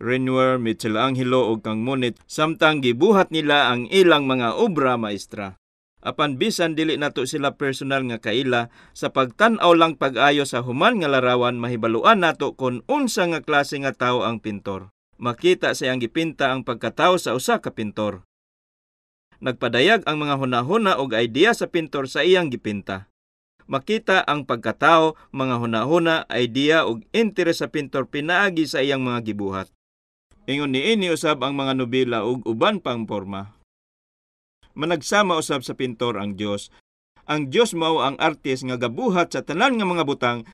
Renoir, Michelangelo ug kang Monet samtang gibuhat nila ang ilang mga obra maestra. Apan bisan dili nato sila personal nga kaila, sa pagtan-aw lang pag-ayo sa human nga larawan mahibaluan nato kon unsa nga klase nga tawo ang pintor. Makita sa iyang gipinta ang pagkatawo sa usa ka pintor. Nagpadayag ang mga hunahuna og idea sa pintor sa iyang gipinta. Makita ang pagkatao, mga hunahuna, idea ug interes sa pintor pinaagi sa iyang mga gibuhat. Ingon niini usab ang mga nobela ug uban pang porma. Managsama usab sa pintor ang Dios. Ang Dios mao ang artist nga gabuhat sa tanan nga mga butang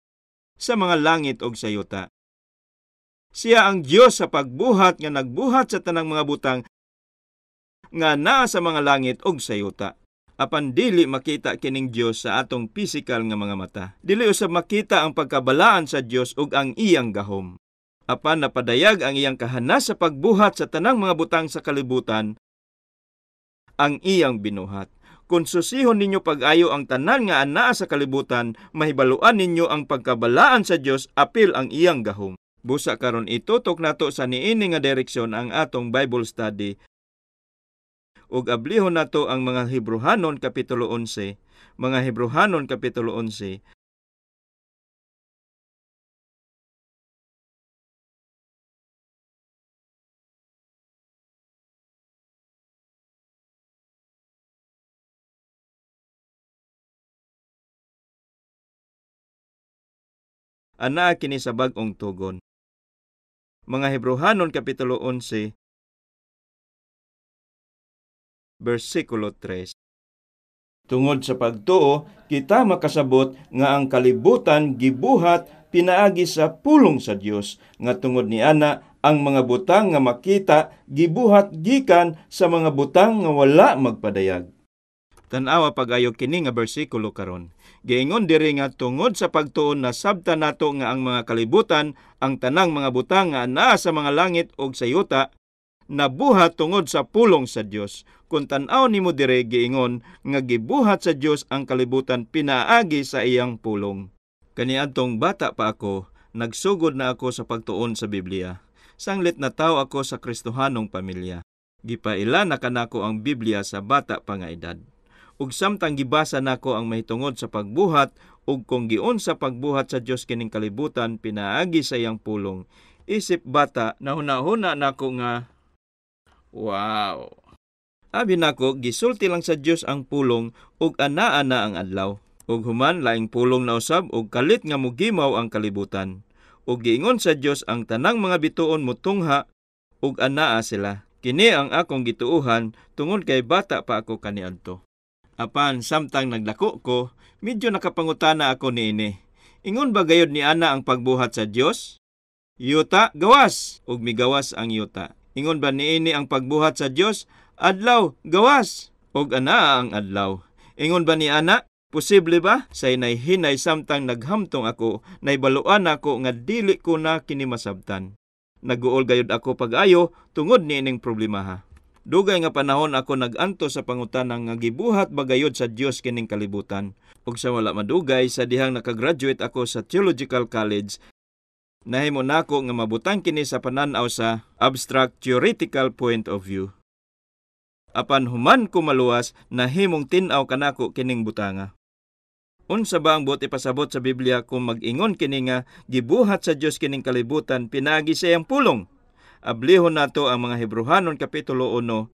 sa mga langit ug sa yuta. Siya ang Dios sa pagbuhat nga nagbuhat sa tanang mga butang nga naa sa mga langit ug sa yuta. Apan dili makita kining Dios sa atong pisikal nga mga mata. Dili usab makita ang pagkabalaan sa Dios ug ang iyang gahom. Apan napadayag ang iyang kahanas sa pagbuhat sa tanang mga butang sa kalibutan ang iyang binuhat. Kung susihon ninyo pag-ayo ang tanan nga anaa sa kalibutan, mahibaluan ninyo ang pagkabalaan sa Dios apil ang iyang gahom. Busa karon itutok nato sa niini nga direksyon ang atong Bible study. Ug ablihon nato ang mga Hebrehanon kapitulo 11, mga Hebrehanon kapitulo 11. Anaa kini sa bag-ong tugon. Mga Hebrehanon kapitulo 11 bersikulo 3. Tungod sa pagtuo, kita makasabot nga ang kalibutan gibuhat pinaagi sa pulong sa Dios nga tungod niana ang mga butang nga makita gibuhat gikan sa mga butang nga wala magpadayag. Tan-awa pag-ayo kini nga bersikulo karon. Giingon diri nga tungod sa pagtuon nasabtan nato nga ang mga kalibutan, ang tanang mga butang nga anaa sa mga langit ug sa yuta, nabuhat tungod sa pulong sa Dios. Kung tan-aw nimo diri, giingon nga gibuhat sa Dios ang kalibutan pinaagi sa iyang pulong. Kaniadtong bata pa ako, nagsugod na ako sa pagtuon sa Biblia. Sanglit na tawo ako sa Kristohanong pamilya. Gipaila na kanako ang Biblia sa bata pa nga edad. Ug samtang gibasa nako ang mahitungod sa pagbuhat ug kung giunsa pagbuhat sa Dios kining kalibutan pinaagi sa iyang pulong, isip bata nahuna-huna nako nga wow. Abi nako gisulti lang sa Dios ang pulong ug anaa na ang adlaw. Ug human laing pulong na usab ug kalit nga mogimaw ang kalibutan. Ug giingon sa Dios ang tanang mga bituon motungha ug anaa sila. Kini ang akong gituohan tungod kay bata pa ako kaniadto. Apan samtang nagdako ko, medyo nakapangutana ako niini. Ingon ba gayud ni ana ang pagbuhat sa Dios? Yuta gawas ug migawas ang yuta. Ingon ba niini ang pagbuhat sa Dios? Adlaw gawas ug anaa ang adlaw. Ingon ba ni ana? Posible ba? Sa hinay-hinay samtang naghamtong ako, naibaluan ako nga dili ko na kini masabtan. Naguol gayud ako pag-ayo tungod niining problemaha. Dugay nga panahon ako nag-anto sa pangutana nga gibuhat ba gayud sa Dios kining kalibutan. Ug sa wala madugay sa dihang nakagraduate ako sa Theological College, nahimo nako nga mabutang kini sa panan-aw sa abstract theoretical point of view. Apan human ko maluwas, nahimong tin-aw kanako kining butanga. Unsa ba ang buot ipasabot sa Biblia kung mag-ingon kini nga gibuhat sa Dios kining kalibutan pinaagi sa iyang pulong? Ablihon nato ang mga Hebreohanon kapitulo 1,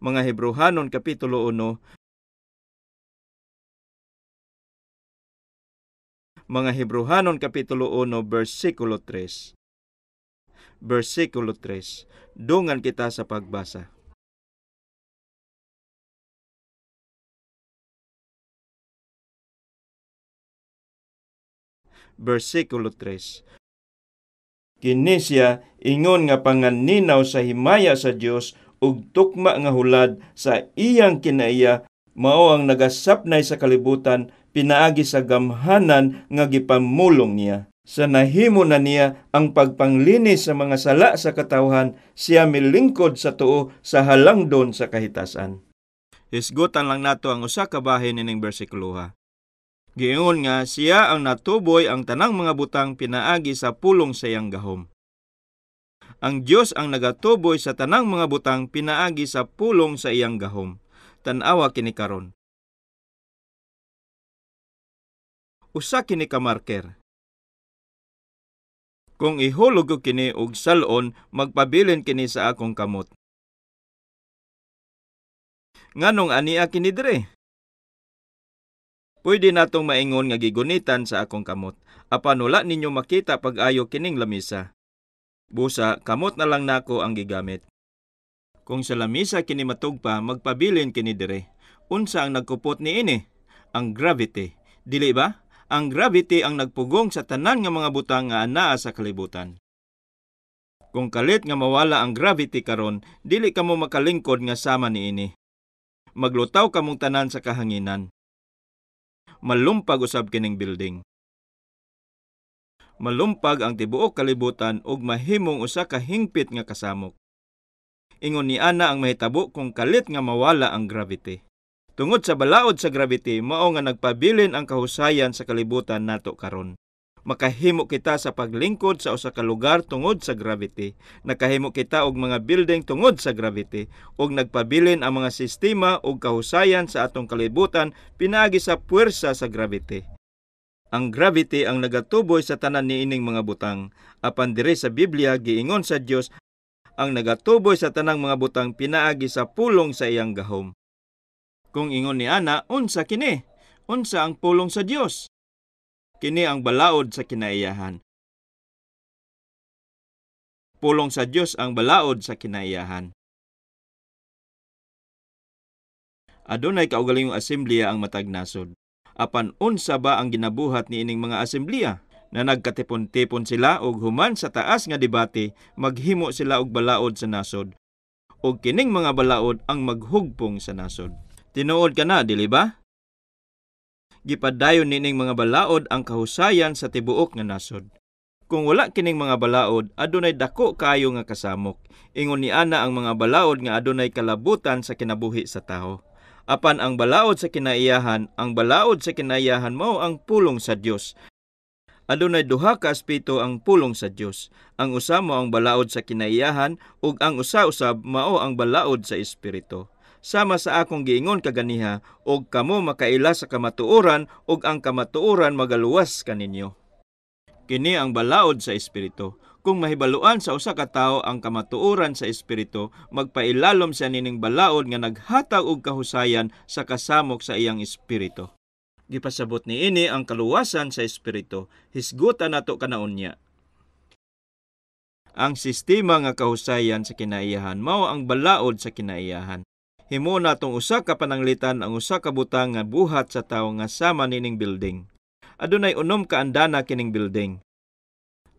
mga Hebreohanon kapitulo 1, mga Hebreohanon kapitulo 1 bersikulo 3. Bersikulo 3. Dungan kita sa pagbasa. Bersikulo 3. Kini siya ingon nga panganinaw sa himaya sa Dios ug tukma nga hulad sa iyang kinaiya, mao ang nagasapnay sa kalibutan pinaagi sa gamhanan nga gipamulong niya. Sa nahimo na niya ang pagpanglinis sa mga sala sa katawhan, siya milingkod sa tuo sa halangdon sa kahitasan. Hisgutan lang nato ang usa ka bahin nining bersikuloha. Giingon nga siya ang natuboy ang tanang mga butang pinaagi sa pulong sa iyang gahom. Ang Dios ang nagatuboy sa tanang mga butang pinaagi sa pulong sa iyang gahom. Tan-awa kini karon. Usa kini ka marker. Kung ihulog ko kini og sal-on, magpabilin kini sa akong kamot. Nganong ania kini dire? Pwede natong maingon nga gigunitan sa akong kamot, apan wala ninyo makita pag-ayo kining lamisa. Busa, kamot na lang nako ang gigamit. Kung sa lamisa kini matugpa, magpabilin kini dire. Unsa ang nagkupot niini? Ang gravity. Dili ba? Ang gravity ang nagpugong sa tanan nga mga butang nga anaa sa kalibutan. Kung kalit nga mawala ang gravity karon, dili kamo makalingkod nga sama niini. Maglutaw kamong tanan sa kahanginan. Malumpag usab kining building. Malumpag ang tibuok kalibutan ug mahimong usa ka hingpit nga kasamok. Ingon ni ana ang mahitabo kung kalit nga mawala ang gravity. Tungod sa balaod sa gravity, mao nga nagpabilin ang kahusayan sa kalibutan nato karon. Makahimo kita sa paglingkod sa usa ka lugar tungod sa gravity. Nakahimo kita og mga building tungod sa gravity ug nagpabilin ang mga sistema ug kahusayan sa atong kalibutan pinaagi sa puwersa sa gravity. Ang gravity ang nagatuboy sa tanan niining mga butang. Apan diri sa Biblia giingon sa Dios ang nagatuboy sa tanang mga butang pinaagi sa pulong sa iyang gahom. Kung ingon ni ana, unsa kini? Unsa ang pulong sa Dios? Kini ang balaod sa kinaiyahan. Pulong sa Dios ang balaod sa kinaiyahan. Adunay kaugalingong asembleya ang matag nasod. Apan unsa ba ang ginabuhat niining mga asembleya? Na nagkatipon-tipon sila og human sa taas nga debate, maghimo sila og balaod sa nasod. Og kining mga balaod ang maghugpong sa nasod. Tinuod ka na, dili ba? Gipadayon nining mga balaod ang kahusayan sa tibuok nga nasod. Kung wala kining mga balaod, adunay dako kaayo nga kasamok. Ingon ni ana ang mga balaod nga adunay kalabutan sa kinabuhi sa tawo. Apan ang balaod sa kinaiyahan, ang balaod sa kinaiyahan mao ang pulong sa Dios. Adunay duha ka aspeto ang pulong sa Dios. Ang usa mao ang balaod sa kinaiyahan ug ang usa usab mao ang balaod sa espiritu. Sama sa akong giingon kaganiha, og kamo makaila sa kamatuoran ug ang kamatuoran magaluwas kaninyo. Kini ang balaod sa espiritu. Kung mahibaluan sa usa ka tawo ang kamatuoran sa espiritu, magpailalom siya nining balaod nga naghatag og kahusayan sa kasamok sa iyang espiritu. Gipasabot niini ang kaluwasan sa espiritu. Hisgutan nato kanaunya. Ang sistema nga kahusayan sa kinaiyahan mao ang balaod sa kinaiyahan. Himo natong usa ka pananglitan ang usa ka butang nga buhat sa tawo nga sama nining building. Adunay unom ka andana kining building.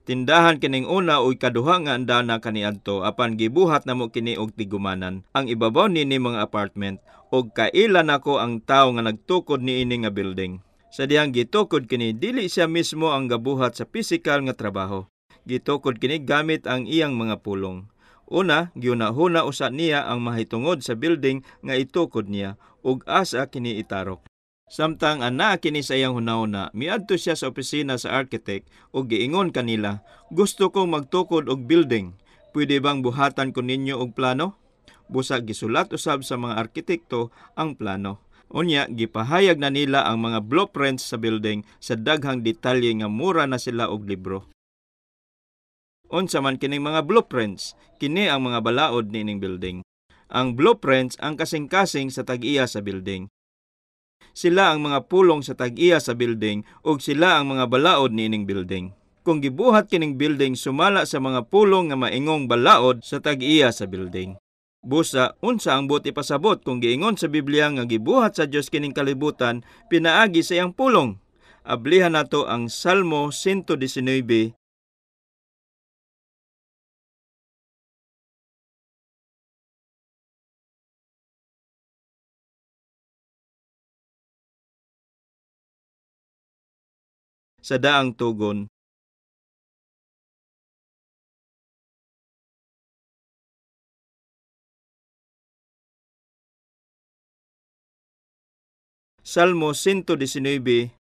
Tindahan kining una ug kaduha nga andana kaniadto apan gibuhat namo kini og tigumanan. Ang ibabaw nini mga apartment ug kaila nako ang tawo nga nagtukod niini nga building. Sa dihang gitukod kini, dili siya mismo ang gabuhat sa pisikal nga trabaho. Gitukod kini gamit ang iyang mga pulong. Una, giunahuna usa niya ang mahitungod sa building nga itukod niya ug asa kini itarok. Samtang ana kini sa iyang hunahuna, miadto siya sa opisina sa architect ug giingon kanila, "Gusto kong magtukod og building. Pwede bang buhatan ko ninyo og plano?" Busa gisulat usab sa mga arkitekto ang plano. Unya, gipahayag na nila ang mga blueprints sa building sa daghang detalye nga mura na sila og libro. Unsa man kining mga blueprints? Kini ang mga balaod niining building. Ang blueprints ang kasing-kasing sa tag-iya sa building. Sila ang mga pulong sa tag-iya sa building ug sila ang mga balaod niining building. Kung gibuhat kining building sumala sa mga pulong nga maingong balaod sa tag-iya sa building. Busa, unsa ang buot ipasabot kung giingon sa Biblia nga gibuhat sa Dios kining kalibutan pinaagi sa iyang pulong? Ablihan nato ang Salmo 119 sa daang tugon. Salmo 119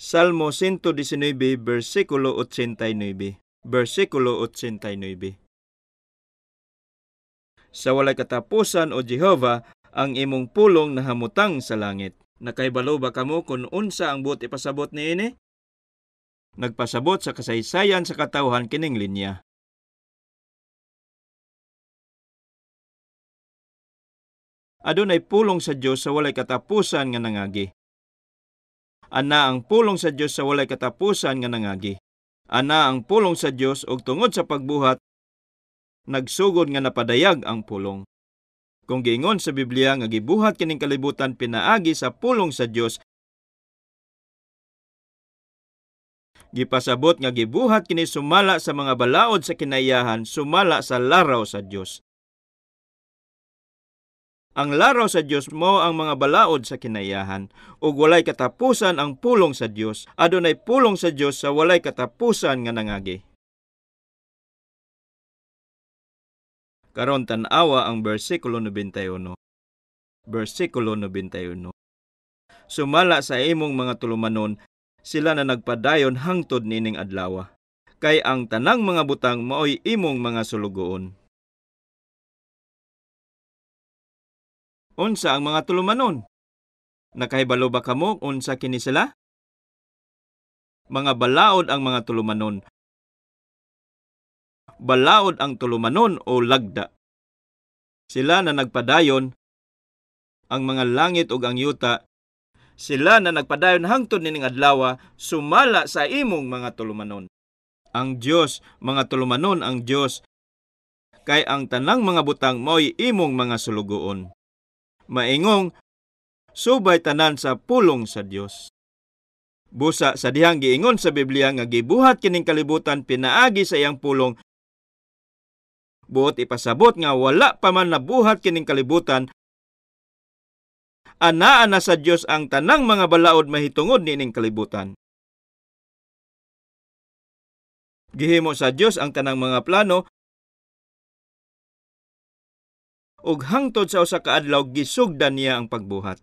Salmo 119, versikulo 89. Versikulo 89. Sa walay katapusan, o Jehova, ang imong pulong nahamutang sa langit. Nakahibalo ba kamo kung unsa ang buot ipasabot niini? Nagpasabot sa kasaysayan sa katawhan kining linya. Adunay pulong sa Dios sa walay katapusan nga nangagi. Ana ang pulong sa Dios sa walay katapusan nga nangagi. Ana ang pulong sa Dios ug tungod sa pagbuhat nagsugod nga napadayag ang pulong. Kung giingon sa Biblia nga gibuhat kining kalibutan pinaagi sa pulong sa Dios, gipasabot nga gibuhat kini sumala sa mga balaod sa kinaiyahan, sumala sa laraw sa Dios. Ang laraw sa Dios mao ang mga balaod sa kinaiyahan, ug walay katapusan ang pulong sa Dios. Adunay pulong sa Dios sa walay katapusan nga nangagi. Karon tan-awa ang bersikulo 91. Bersikulo 91. Sumala sa imong mga tulumanon, sila na nagpadayon hangtod nining adlawa. Kay ang tanang mga butang maoy imong mga sulugoon. Unsa ang mga tulumanon? Nakahibalo ba kamo unsa kini sila? Mga balaod ang mga tulumanon. Balaod ang tulumanon o lagda. Sila na nagpadayon ang mga langit ug ang yuta, Sila na nagpadayon hangtod nining adlawa sumala sa imong mga tulumanon. Ang Dios, mga tulumanon ang Dios, kay ang tanang mga butang mao'y imong mga sulugoon. Maingong subay tanan sa pulong sa Dios. Busa sa dihang giingon sa Biblia nga gibuhat kining kalibutan pinaagi sa iyang pulong, buot ipasabot nga wala pa man nabuhat kining kalibutan, anaa na sa Dios ang tanang mga balaod mahitungod niining kalibutan. Gihimo sa Dios ang tanang mga plano ug hangtod sa usa ka adlaw gisugdan niya ang pagbuhat.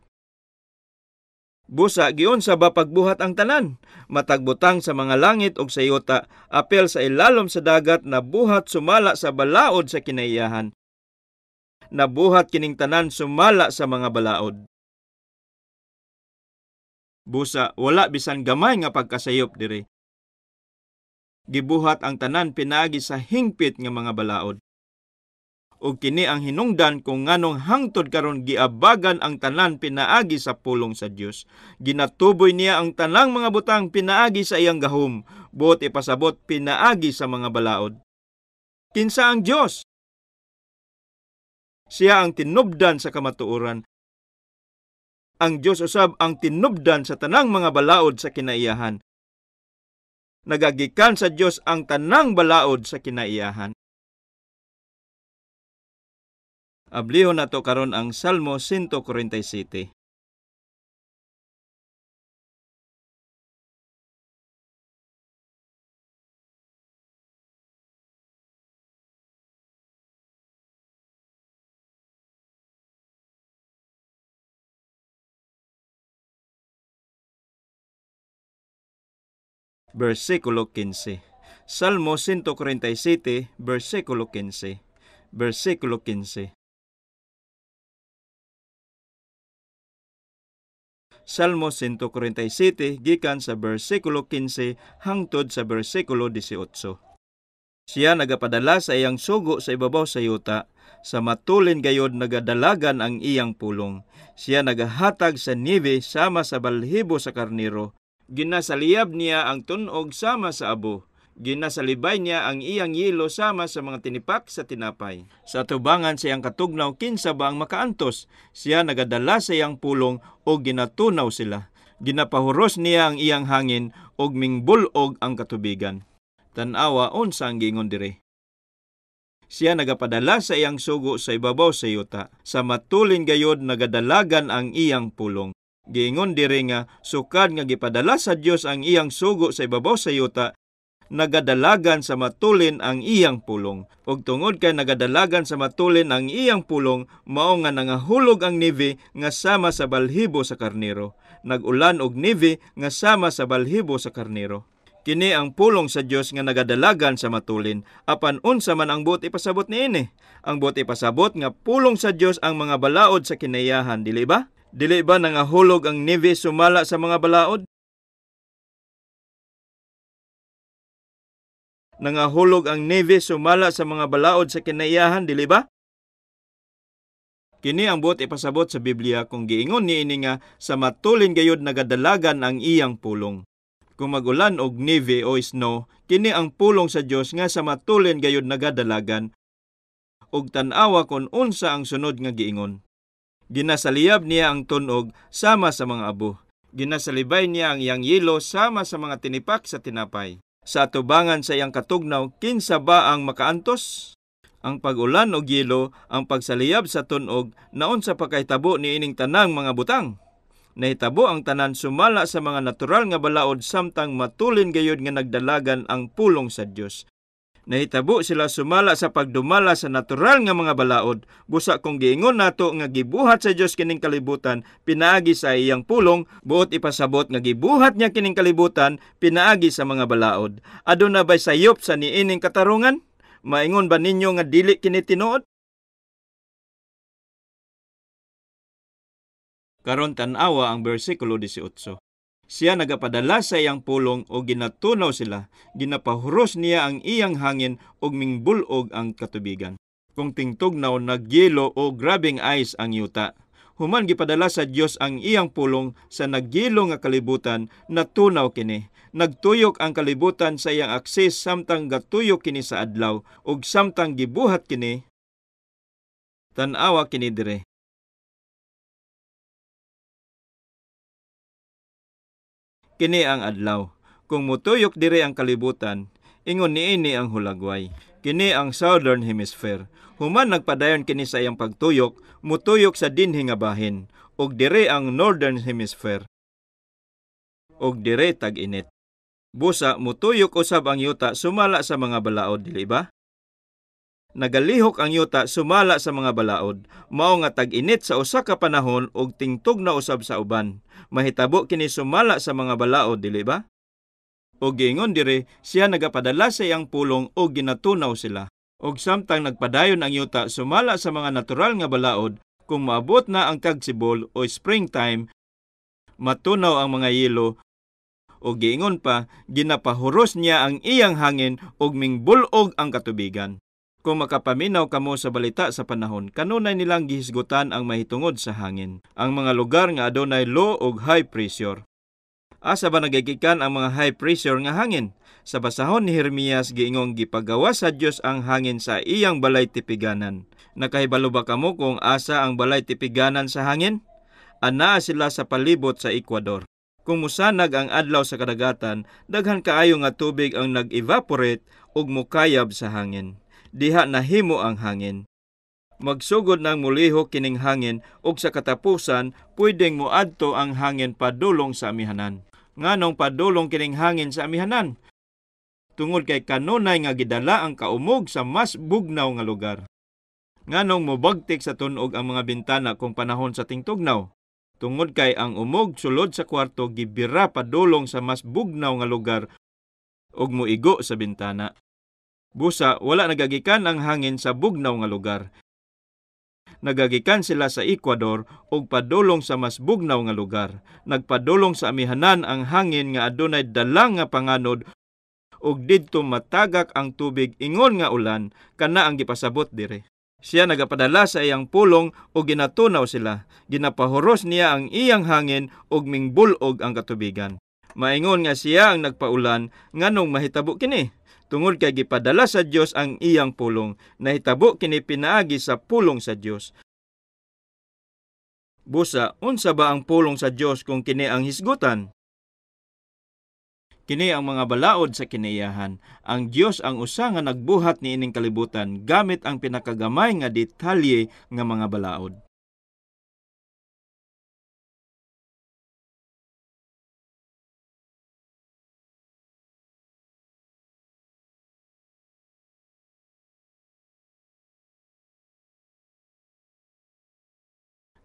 Busa giunsa ba pagbuhat ang tanan? Matag butang sa mga langit ug sa yuta, apel sa ilalom sa dagat nabuhat sumala sa balaod sa kinaiyahan. Nabuhat kining tanan sumala sa mga balaod. Busa wala bisan gamay nga pagkasayop diri. Gibuhat ang tanan pinaagi sa hingpit nga mga balaod. Ug kini ang hinungdan kung nganong hangtod karon giabagan ang tanan pinaagi sa pulong sa Dios. Ginatuboy niya ang tanang mga butang pinaagi sa iyang gahom, buot ipasabot pinaagi sa mga balaod. Kinsa ang Dios? Siya ang tinubdan sa kamatuoran. Ang Dios usab ang tinubdan sa tanang mga balaod sa kinaiyahan. Nagagikan sa Dios ang tanang balaod sa kinaiyahan. Ablihon nato karon ang Salmo 147. Versikulo 15. Salmo 147, versikulo 15. Versikulo 15. Salmo 147 gikan sa versikulo 15 hangtod sa versikulo 18. Siya nagapadala sa iyang sugo sa ibabaw sa yuta, sa matulin gayod nagadalagan ang iyang pulong. Siya nagahatag sa niebe sama sa balhibo sa karniro. Ginasaliyab niya ang tunog sama sa abo. Ginasalibay niya ang iyang yelo sama sa mga tinipak sa tinapay. Sa tubangan sa iyang katugnaw, kinsa ba ang makaantos? Siya nagadala sa iyang pulong o ginatunaw sila. Ginapahuros niya ang iyang hangin og mingbulog ang katubigan. Tan-awa unsa ang giingon diri. Siya nagapadala sa iyang sugo sa ibabaw sa yuta. Sa matulin gayod nagadalagan ang iyang pulong. Giingon diri nga sukad nga gipadala sa Dios ang iyang sugo sa ibabaw sa yuta, nagadalagan sa matulin ang iyang pulong. Og tungod kay nagadalagan sa matulin ang iyang pulong, mao nga nangahulog ang niebe nga sama sa balhibo sa karnero. Nag-ulan og niebe nga sama sa balhibo sa karnero. Kini ang pulong sa Dios nga nagadalagan sa matulin. Apan unsa man ang buot ipasabot niini? Ang buot ipasabot nga pulong sa Dios ang mga balaod sa kinaiyahan, dili ba? Dili ba nangahulog ang niebe sumala sa mga balaod? Nangahulog ang niebe sumala sa mga balaod sa kinaiyahan, dili ba? Kini ang buot ipasabot sa Biblia kung giingon niini nga sa matulin gayod nagadalagan ang iyang pulong. Kung magulan og niebe o snow, kini ang pulong sa Dios nga sa matulin gayod nagadalagan. Og tan-awa kon unsa ang sunod nga giingon. Ginasaliyab niya ang tunog sama sa mga abo. Ginasalibay niya ang iyang yelo sama sa mga tinipak sa tinapay. Sa atubangan sa iyang katugnaw, kinsa ba ang makaantos? Ang pag-ulan og yelo, ang pagsaliyab sa tunog, naunsa pa kahitabo niining tanang mga butang? Nahitabo ang tanan sumala sa mga natural nga balaod samtang matulin gayod nga nagdalagan ang pulong sa Dios. Nahitabo sila sumala sa pagdumala sa natural nga mga balaod. Busa kung giingon nato nga gibuhat sa Dios kining kalibutan pinaagi sa iyang pulong, buot ipasabot nga gibuhat niya kining kalibutan pinaagi sa mga balaod. Aduna bay sayop sa niining katarungan? Maingon ba ninyo nga dili kini tinuod? Karon tan-awa ang bersikulo 18. Siya nagapadala sa iyang pulong o ginatunaw sila, ginapahuros niya ang iyang hangin og mingbulog ang katubigan. Kung tingtugnaw, nagyelo o grabing ice ang yuta. Human gipadala sa Dios ang iyang pulong sa nagyelo nga kalibutan, natunaw kini. Nagtuyok ang kalibutan sa iyang aksis samtang gatuyok kini sa adlaw ug samtang gibuhat kini. Tan-awa kini dire. Kini ang adlaw. Kung mutuyok dire ang kalibutan, ingon niini ang hulagway. Kini ang Southern Hemisphere. Human nagpadayon kini sa iyang pagtuyok, mutuyok sa dinhi nga bahin, ug dire ang Northern Hemisphere. Ug dire tag-init. Busa mutuyok usab ang yuta sumala sa mga balaod, dili ba? Nagalihok ang yuta sumala sa mga balaod, mao nga tag-init sa usa ka panahon ug tingtug na usab sa uban. Mahitabo kini sumala sa mga balaod, dili ba? Og giingon dire, siya nagapadala sa iyang pulong og ginatunaw sila. Og samtang nagpadayon ang yuta sumala sa mga natural nga balaod, kung maabot na ang tagsibol o springtime, matunaw ang mga yelo. Og giingon pa, ginapahuros niya ang iyang hangin og mingbulog ang katubigan. Kung makapaminaw kamo sa balita sa panahon, kanunay nilang gihisgutan ang mahitungod sa hangin. Ang mga lugar nga adunay low ug high pressure. Asa ba nagagikan ang mga high pressure nga hangin? Sa basahon ni Jeremias giingong gipagawa sa Dios ang hangin sa iyang balay tipiganan. Nakahibalo ba kamo kung asa ang balay tipiganan sa hangin? Anaa sila sa palibot sa Ecuador. Kung musanag ang adlaw sa kadagatan, daghan kaayo nga tubig ang nag-evaporate ug mukayab sa hangin. Diha nahimo ang hangin. Magsugod nang mulihok kining hangin ug sa katapusan pwedeng moadto ang hangin padulong sa amihanan. Nganong padulong kining hangin sa amihanan? Tungod kay kanunay nga gidala ang kaumog sa mas bugnaw nga lugar. Nganong mobagtik sa tunog ang mga bintana kung panahon sa tingtugnaw? Tungod kay ang umog sulod sa kwarto gibira padulong sa mas bugnaw nga lugar ug moigo sa bintana. Busa wala nagagikan ang hangin sa bugnaw nga lugar. Nagagikan sila sa Ecuador ug padulong sa mas bugnaw nga lugar. Nagpadulong sa amihanan ang hangin nga adunay dalang nga panganod ug didto matagak ang tubig ingon nga ulan, kana ang gipasabot dire. Siya nagapadala sa iyang pulong ug ginatunaw sila. Ginapahuros niya ang iyang hangin ug mingbulog ang katubigan. Maingon nga siya ang nagpaulan, nganong mahitabo kini? Tungod kay gipadala sa Dios ang iyang pulong, nahitabo kini pinaagi sa pulong sa Dios. Busa, unsa ba ang pulong sa Dios kung kini ang hisgutan? Kini ang mga balaod sa kinaiyahan. Ang Dios ang usa nga nagbuhat niining kalibutan gamit ang pinakagamay nga detalye nga mga balaod.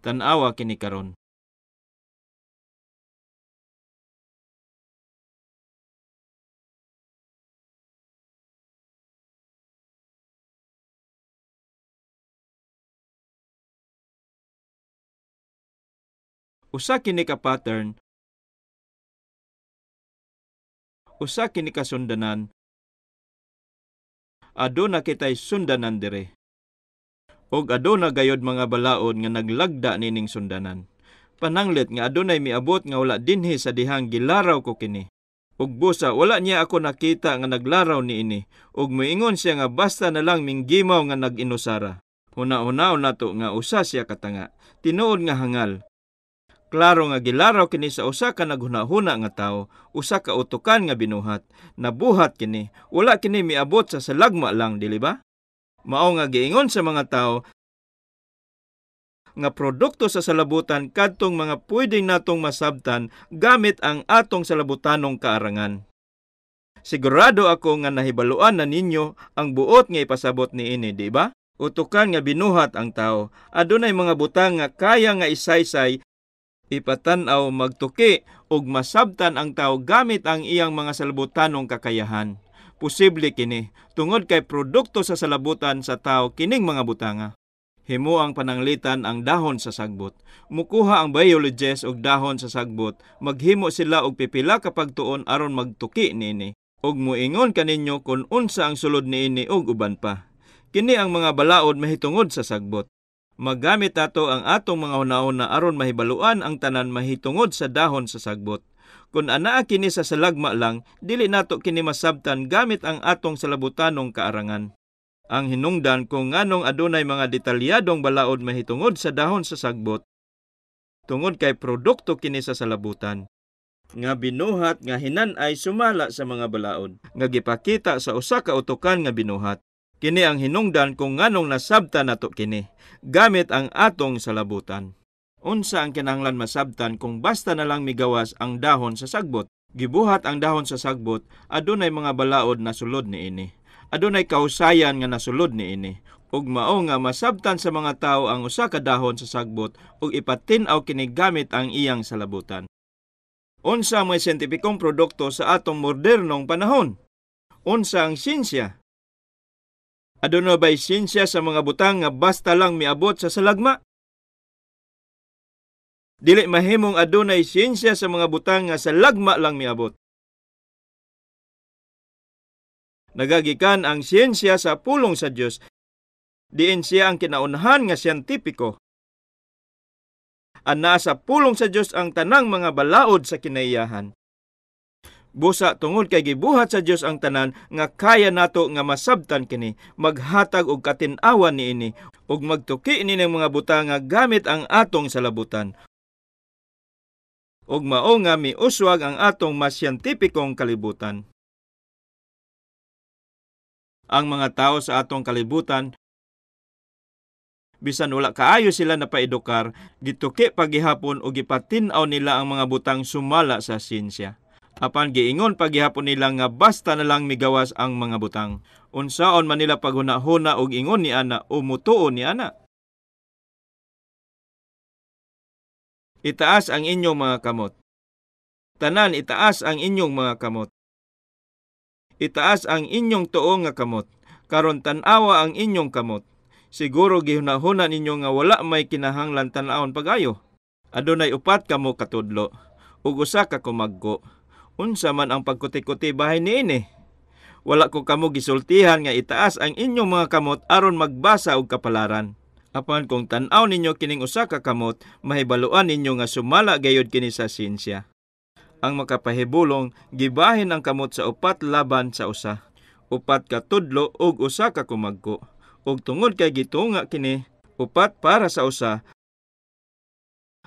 Tan-awa kini karon. Usa kini ka pattern, usa kini ka sundanan, aduna kitay sundanan dire. Og aduna gayod mga balaod nga naglagda nining sundanan. Pananglit nga adunay miabot nga wala dinhi sa dihang gilaraw ko kini. Ug busa wala niya ako nakita nga naglaraw niini. Ug moingon siya nga basta na lang minggimaw nga nag-inusara. Huna-hunaon nato nga usa siya katanga. Tinuod nga hangal. Klaro nga gilaraw kini sa usa ka naghunahuna nga tawo, usa ka utukan nga binuhat. Nabuhat kini, wala kini miabot sa salagma lang, dili ba? Mao nga giingon sa mga tawo nga produkto sa salabutan kadtong mga pwedeng natong masabtan gamit ang atong salabutanong kaarangan. Sigurado ako nga nahibaluan na ninyo ang buot nga ipasabot niini, di ba? Utukan nga binuhat ang tao. Adunay mga butang nga kaya nga isaysay, ipatan-aw, magtuki ug masabtan ang tao gamit ang iyang mga salabutanong kakayahan. Posible kini tungod kay produkto sa salabutan sa tao kining mga butanga. Himo ang pananglitan ang dahon sa sagbot. Mukuha ang biologist og dahon sa sagbot, maghimo sila og pipila ka pagtuon aron magtuki niini. Ug moingon kaninyo kun unsa ang sulod niini og uban pa. Kini ang mga balaod mahitungod sa sagbot. Magamit nato ang atong mga hunahuna aron mahibaluan ang tanan mahitungod sa dahon sa sagbot. Kung anaa kini sa salagma lang, dili nato kini masabtan gamit ang atong salabutanong kaarangan. Ang hinungdan kung nganong adunay mga detalyadong balaod mahitungod sa dahon sa sagbot, tungod kay produkto kini sa salabutan nga binuhat nga hinan-ay sumala sa mga balaod nga gipakita sa usa ka utokan nga binuhat. Kini ang hinungdan kung nganong nasabtan nato kini gamit ang atong salabutan. Unsa ang kinahanglan masabtan kung basta na lang migawas ang dahon sa sagbot? Gibuhat ang dahon sa sagbot, adunay mga balaod na sulod niini. Adunay kausayan nga nasulod niini. Ug mao nga masabtan sa mga tawo ang usa ka dahon sa sagbot ug ipatin-aw kini gamit ang iyang salabutan. Unsa ang mga siyentipikong produkto sa atong modernong panahon? Unsa ang siyensya? Aduna ba'y siyensya sa mga butang nga basta lang miabot sa salagma? Dili mahimong adunay siyensya sa mga butang nga sa lagma lang miabot. Nagagikan ang siyensya sa pulong sa Dios. Diin siya ang kinaunhan nga siyentipiko. Anaa sa pulong sa Dios ang tanang mga balaod sa kinaiyahan. Busa tungod kay gibuhat sa Dios ang tanan nga kaya nato nga masabtan kini, maghatag og katin-awan niini ug magtuki ini ng mga butang nga gamit ang atong salabutan. Ug mao nga miuswag ang atong mas siyentipikong kalibutan. Ang mga tawo sa atong kalibutan, bisan wala kaayo sila napaedukar, gituki pagihapon o gipatin-aw nila ang mga butang sumala sa siyensya. Apan giingon paghihapon nila nga basta na lang migawas ang mga butang. Unsaon man nila paghuna-huna og ingon ni ana o mutuo ni ana. Itaas ang inyong mga kamot. Tanan, itaas ang inyong mga kamot. Itaas ang inyong tuo nga kamot. Karon tan-awa ang inyong kamot. Siguro gihunahuna ninyo nga wala may kinahanglan tan-awon pag-ayo. Adunay upat kamo katudlo ug usa ka kumagko. Unsa man ang pagkuti-kuti bahin niini? Wala ko kamo gisultihan nga itaas ang inyong mga kamot aron magbasa og kapalaran. Apan kung tan-aw ninyo kining usa ka kamot, mahibaluan ninyo nga sumala gayud kini sa siyensya. Ang makapahibulong gibahin ang kamot sa upat laban sa usa. Upat ka tudlo ug usa ka kumagko. Ug tungod kay gitunga kini upat para sa usa,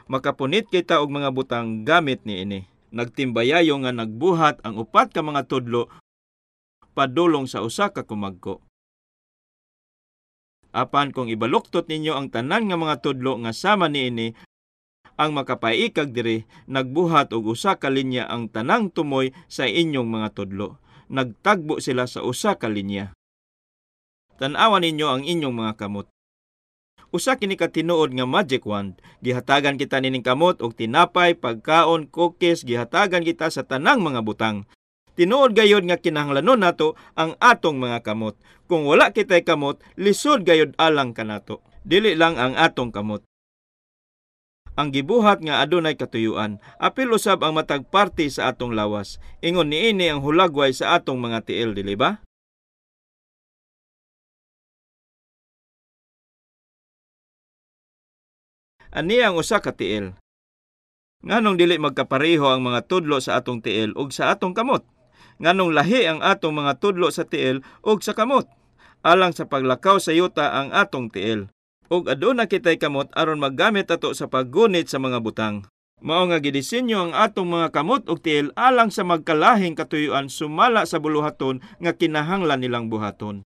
makapunit kita og mga butang gamit niini. Nagtimbayayo nga nagbuhat ang upat ka mga tudlo padulong sa usa ka kumagko. Apan kung ibaluktot ninyo ang tanan nga mga tudlo nga sama niini, ang makapaikag diri nagbuhat og usa ka linya ang tanang tumoy sa inyong mga tudlo. Nagtagbo sila sa usa ka linya. Tan-awan ninyo ang inyong mga kamot. Usa kini ka tinuod nga magic wand. Gihatagan kita nining kamot og tinapay, pagkaon, cookies, gihatagan kita sa tanang mga butang. Tinuod gayod nga kinahanglanon nato ang atong mga kamot. Kung wala kitay kamot, lisod gayod alang kanato. Dili lang ang atong kamot. Ang gibuhat nga adunay katuyuan, apil usab ang matag parte sa atong lawas. Ingon niini ang hulagway sa atong mga tiil, dili ba? Ani ang usa ka tiil. Nganong dili magkapareho ang mga tudlo sa atong tiil ug sa atong kamot? Nganong lahi ang atong mga tudlo sa tiil ug sa kamot? Alang sa paglakaw sa yuta ang atong tiil. Ug aduna kitay kamot aron maggamit ato sa paggunit sa mga butang. Mao nga gidisenyo ang atong mga kamot ug tiil alang sa magkalahing katuyuan sumala sa buluhaton nga kinahanglan nilang buhaton.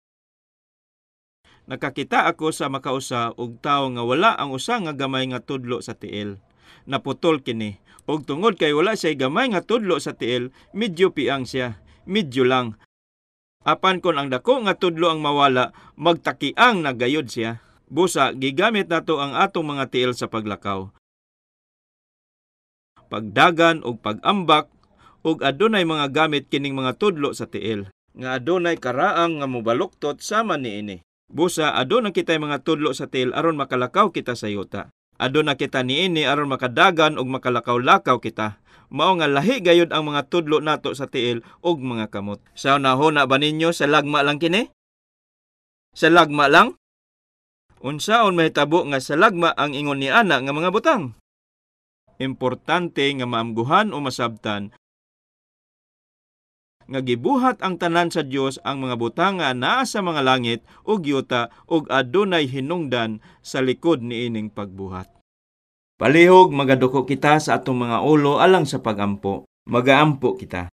Nakakita ako sa makausa og tawo nga wala ang usa nga gamay nga tudlo sa tiil. Naputol kini. Og tungod kay wala siya gamay nga tudlo sa tiil, medyo piang siya, medyo lang. Apan kon ang dako nga tudlo ang mawala, magtakiang nagayod siya. Busa gigamit nato ang atong mga tiil sa paglakaw, pagdagan og pag-ambak, ug adunay mga gamit kining mga tudlo sa tiil nga adunay karaang nga mobaluktot sama niini. Busa aduna kitay mga tudlo sa tiil aron makalakaw kita sa yuta. Aduna kita niini aron makadagan ug makalakaw-lakaw kita. Mao nga lahi gayud ang mga tudlo nato sa tiil ug mga kamot. Sa nahuna ba ninyo sa lagma lang kini? Sa lagma lang? Unsaon mahitabo nga salagma ang ingon ni ana nga mga butang? Importante nga maamguhan o masabtan nga gibuhat ang tanan sa Dios ang mga butang nga naa sa mga langit ug yuta ug adunay hinungdan sa likod niining pagbuhat. Palihog magaduko kita sa atong mga ulo alang sa pagampo. Magaampo kita.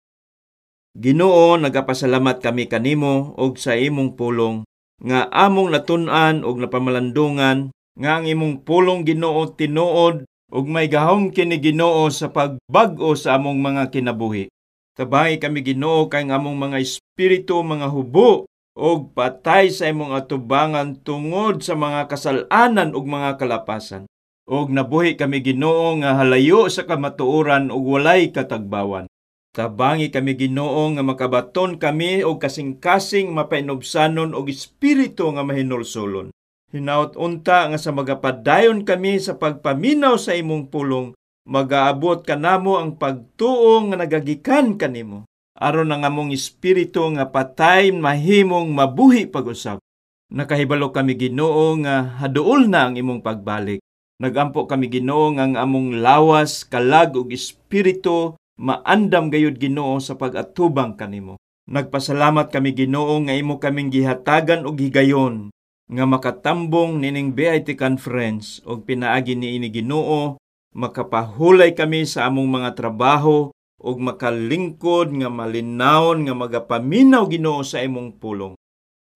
Ginoo, nagapasalamat kami kanimo og sa imong pulong nga among natun-an og napamalandungan nga ang imong pulong, Ginoo, tinuod ug may gahom kini, Ginoo, sa pagbag-o sa among mga kinabuhi. Tabangi kami, Ginoo, kay ang among mga espiritu mga hubo og patay sa imong atubangan tungod sa mga kasal-anan ug mga kalapasan. Og nabuhi kami, Ginoo, nga halayo sa kamatuoran ug walay katagbawan. Tabangi kami, Ginoo, nga makabaton kami og kasing-kasing mapainubsanon og espiritu nga mahinulsolon. Hinaot unta nga sa magapadayon kami sa pagpaminaw sa imong pulong, magaabot kanamo ang pagtuo nga nagagikan kanimo. Aron ang among espiritu nga patay mahimong mabuhi pag-usab. Nakahibalo kami, Ginoo, nga haduol na ang imong pagbalik. Nagampo kami, Ginoo, nga ang among lawas, kalag ug espiritu maandam gayud, Ginoo, sa pag-atubang kanimo. Nagpasalamat kami, Ginoo, nga imo kaming gihatagan og higayon nga makatambong nining BIT conference ug pinaagi niini, Ginoo, makapahulay kami sa among mga trabaho ug makalingkod nga malinawon nga magapaminaw, Ginoo, sa imong pulong.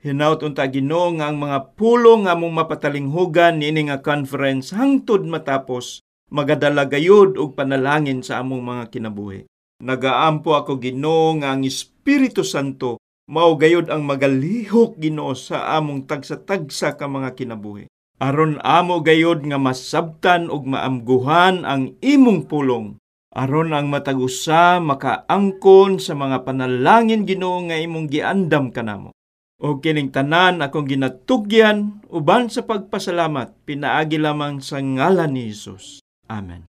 Hinaut unta, Ginoo, nga ang mga pulong nga among mapatalinghugan niini nga conference hangtod matapos magadala gayud og panalangin sa among mga kinabuhi. Nagaampo ako, Ginoo, nga ang Espiritu Santo mao gayud ang magalihok, Ginoo, sa among tagsa-tagsa ka mga kinabuhi. Aron amo gayud nga masabtan ug maamguhan ang imong pulong. Aron ang matag usa makaangkon sa mga panalangin, Ginoo, nga imong giandam kanamo. O kining tanan akong ginatugyan uban sa pagpasalamat pinaagi lamang sa ngalan ni Hesus. Amen.